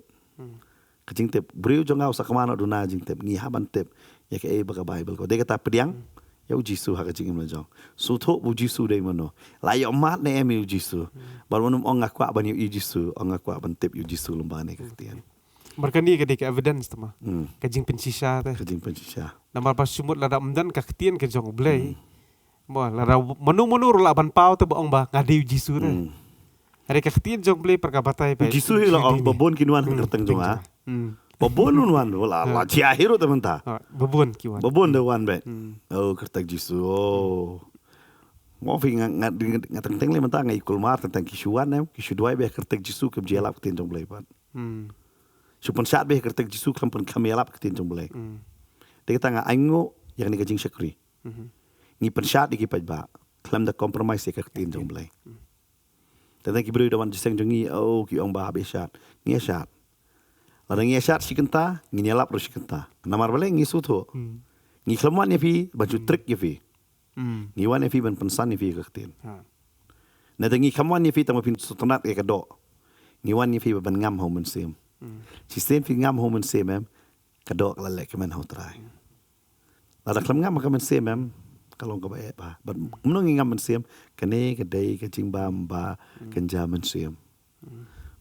Ka jingtip briew jong nga u sa kmen noh duna jingtip ngi hap ban tip ïa kaei ba ka Bible ko dei kata pdiang ïa u Jisu ha ka jingim la jong. Sngewthuh ba u Jisu dei mano la ïoh mad ne em ïa u Jisu. Ban wan ym ong nga kwah ban ïohi Jisu ong nga kwah ban tip ïa u Jisu lem ba ne ka ktien. Mar kane ka dei ka evidence te ma ka jingpynshisha te. Ka jingpynshisha. Namar ba sumut lada ym don ka ktien ka jong u Blei. Mo lada mano mano ruh lah ban paw te ba ong ba nga dei u Jisu te. Hynrei ka ktien jong u Blei pat ka batai ba Jisu hi la ong ba bun kin wan ha kyrteng jong nga. Ba bun wan wan la la jia hi ruh te mynta. Ba bun ki wan. Ba bun da wan bha. Oh kyrteng Jisu. Oh. Mo phi nga nga teng teng lei mynta nga i kulmar teng teng ki shu wan em ki shu duwai bha kyrteng Jisu kim jia lap ktien jong u Blei pat. Shu pynshad bha kyrteng Jisu khlem pynkham ïalap ktien jong u Blei. Dei kata nga ainguh ïa kane ka jingshakri. Ngi pynshad ïa ki paidbah khlem da compromise ïa ka ktien jong u Blei. Tang ki briew da wan jingïaseng jong ngi oh ki ong ba hap ïashad. Ngi ïashad. Lada ngi ïashad shi kynta ngin ïalap ruh shi kynta. Namar balei ngi sngewthuh. Ngi khlem wan ïa phi ban shu trick ïa phi. Ngi wan ïa phi ban pynsan ïa phi ka ktien. Nada ngi khlem wan ïa phi tang ba phin sngewtynnat ïa ka doh. Ngi wan ïa phi ban ngam ha u Mynsiem. Shisien phi ngam ha u Mynsiem em ka doh ka la leh kmen ha u Trai. Lada khlem ngam ha ka Mynsiem em ka long kaba eh bha bad kumno ngi ngam Mynsiem. Kane ka dei ka jingbam ba kynja mynsiem.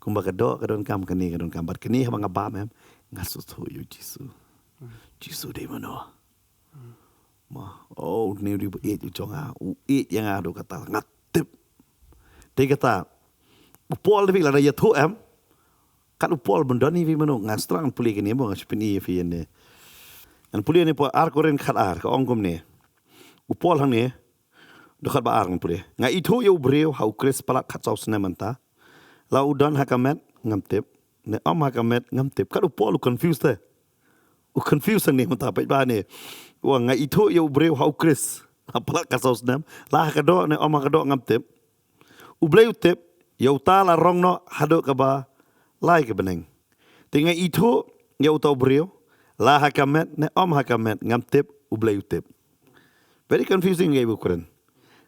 Kumba ka doh ka donkam kane ka donkam bad kane haba nga bam em nga sngewthuh ïa u Jisu. Jisu dei mano. Ma, oh, ni u dei ba ïeit u jong nga, u ïeit ïa nga haduh katta, nga tip. Te kata, u Paul da phi lada ïathuh em, kat u Paul ban don hi phi mano, nga sdang pule kine mo, nga shu pyni ïa phi ïa ne. Ngan pule ne po ar Korinth khat ar, ka ong kumne. U Paul hangne, dkhot ba ar ngan pule. Nga ithuh ïa u briew ha u Khrist palat khatsaw snem mynta. La u don ha ka met ngam tip, ne ym ha ka met ngam tip. Kat u Paul u confused te. U confused hangne mynta peit ba ne. U ong nga ithuh ïa u briew ha u Khrist ha palat khatsaw snem. La ha ka doh ne ym ha ka doh ngam tip. U Blei u tip, ïa uta la rong noh haduh kaba lai ka bneng. Te nga ithuh ïa uta u briew, la ha ka met ne ym ha ka met ngam tip, u Blei u tip. Very confusing ngi ba kren.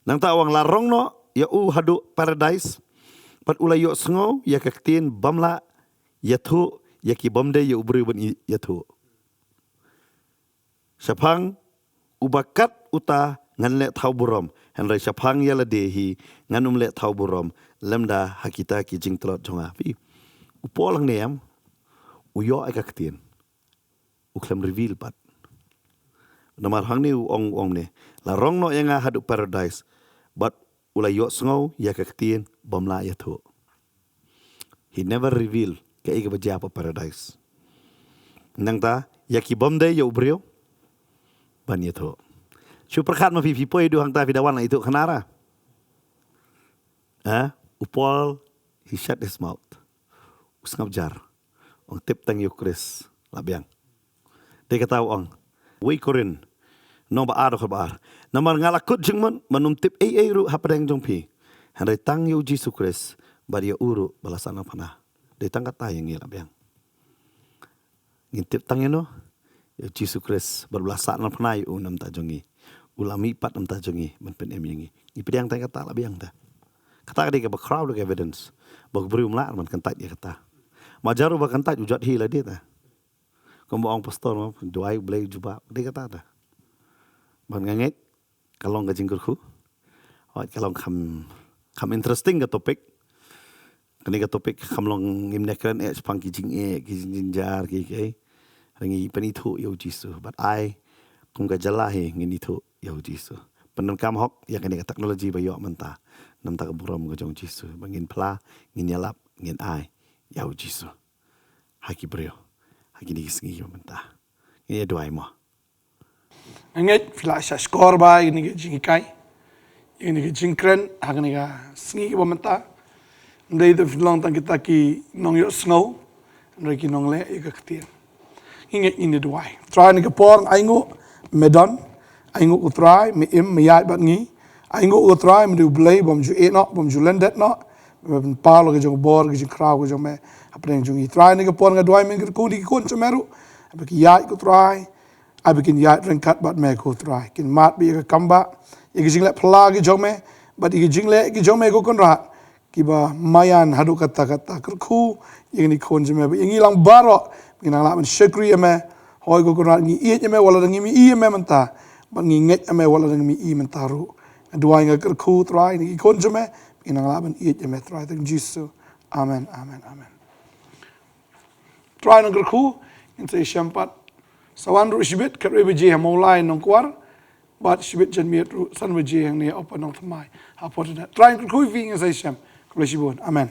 Nangta u ong la rong noh ïa u haduh paradise, bad u la ïohsngew ïa ka ktien bym lah ïathuh ïa ki bym dei ïa u briew ban ïathuh. Shaphang uba kat uta ngan leh thaw burom, hynrei shaphang ïa lade hi ngan ym leh thaw burom, lymda ha kita ki jingtlot jong nga. Phi, u Paul hangne em, u ïoh ïa ka ktien, u khlem reveal pat. Namar hangne u ong, u ong ne, la rong noh ïa nga haduh paradise, bad u la ïohsngew ïa ka ktien bym lah ïathuh. He never reveal kaei kaba jia ha paradise. Nangta ïa ki bym dei ïa u briew ban ïathuh. Shu pyrkhat ma phi, phi poi duh hangta, phi da wan la ithuh khana ra. Ha? U Paul, he shut his mouth. U sngap jar. Ong tip tang ïa u Khrist, la biang. Dei kata u ong. Wei Korinth, lynnong ba ar, dkhot ba ar. Namar nga la kut jingmut ban ym tip ei ei ruh hapdeng jong phi, hynrei tang ïa u Jisu Khrist bad ïa u ruh ba la sahnarphna. Dei tang kata ïa ngi, la biang. Ngin tip tang ïa no? Ïa u Jisu Khrist bad ba la sahnarphna ïa u na ka bynta jong ngi. U la mihpat na ka bynta jong ngi ban pynim ïa ngi. Ngi pdiang tang kata, la biang te. Kata ka dei kaba khraw, dei ka evidence ba u briew um lah ban kyntait ïa kata. Ma jar uba kyntait u jot hi lade te. Kumba ong pastor mo, duwai U Blei u jubab, dei kata te. Bad nga ngeit ka long ka jingkyrkhu. Wat ka long kham, kham interesting ka topic. Kane ka topic kham long, ngim nang kren eh shaphang ki jingeh, ki jingjynjar, ki, ki. Hynrei ngi pynithuh ïa u Jisu. Bad ai kum ka jylla hi ngin ithuh ïa u Jisu. Pyndonkam hok ïa kane ka technology ba ïoh mynta. Na ka bynta ka burom ka jong u Jisu. Ba ngin phla, ngin ïalap, ngin ai ïa u Jisu ha ki briew ha kine ki sngi ba mynta. Ngin ïa duwai mo. Nga ngeit phi la shah shkor bha ïa kane ka jinghikai, ïa kane ka jingkren ha kane ka sngi kaba mynta. Ym dei tang phin long tang kita ki nongïohsngew, hynrei ki nongleh ïa ka ktien. Ngi ngeit, ngin ïa duwai. Trai, ha kane ka por nga ainguh me don, ainguh ko Trai me im me ïaid bad ngi. Ainguh ko Trai me dei U Blei bym ju ïehnoh, bym ju lyndet noh, me pynpaw la ka jong ka bor, ka jingkhraw ka jong me hapdeng jong ngi. Trai, ha kane ka por nga duwai men kyrkhu ïa ki khun jong me ruh, ba ki ïaid ko Trai, ai ba kin ïaid ryngkat bad me ko Trai. Kin mad beit ïa ka kam bah, ïa ka jingleh phylla ka jong me, bad ïa ka jingleh ka jong me ko Kynrad, kiba maïan haduh katta katta. Kyrkhu ïa kine ki khun jong me, bad ïa ngi lang baroh, ngin nang lah ban shakri ïa me. Hooid ko Kynrad, ngi ïeit ïa me wat la dang ngim ïohi ïa me mynta, bad ngi ngeit ïa me wat la dang ngim ïohi mynta ruh. Nga duwai, nga kyrkhu Trai, ïa kine ki khun jong me, ngin nang lah ban ïeit ïa me Trai, ha ka kyrteng Jisu. Amen, amen, amen. Trai nang kyrkhu, ngin sa ïashem pat. Sa wan ruh shibit khatwei baje ha Mawlai Nongkwar, bad shibit janmiet ruh san baje hangne ha Upper Nongthymmai ha Portland. Trai nang kyrkhu ïa phi, ngin sa ïashem. Khublei shibun. Amen.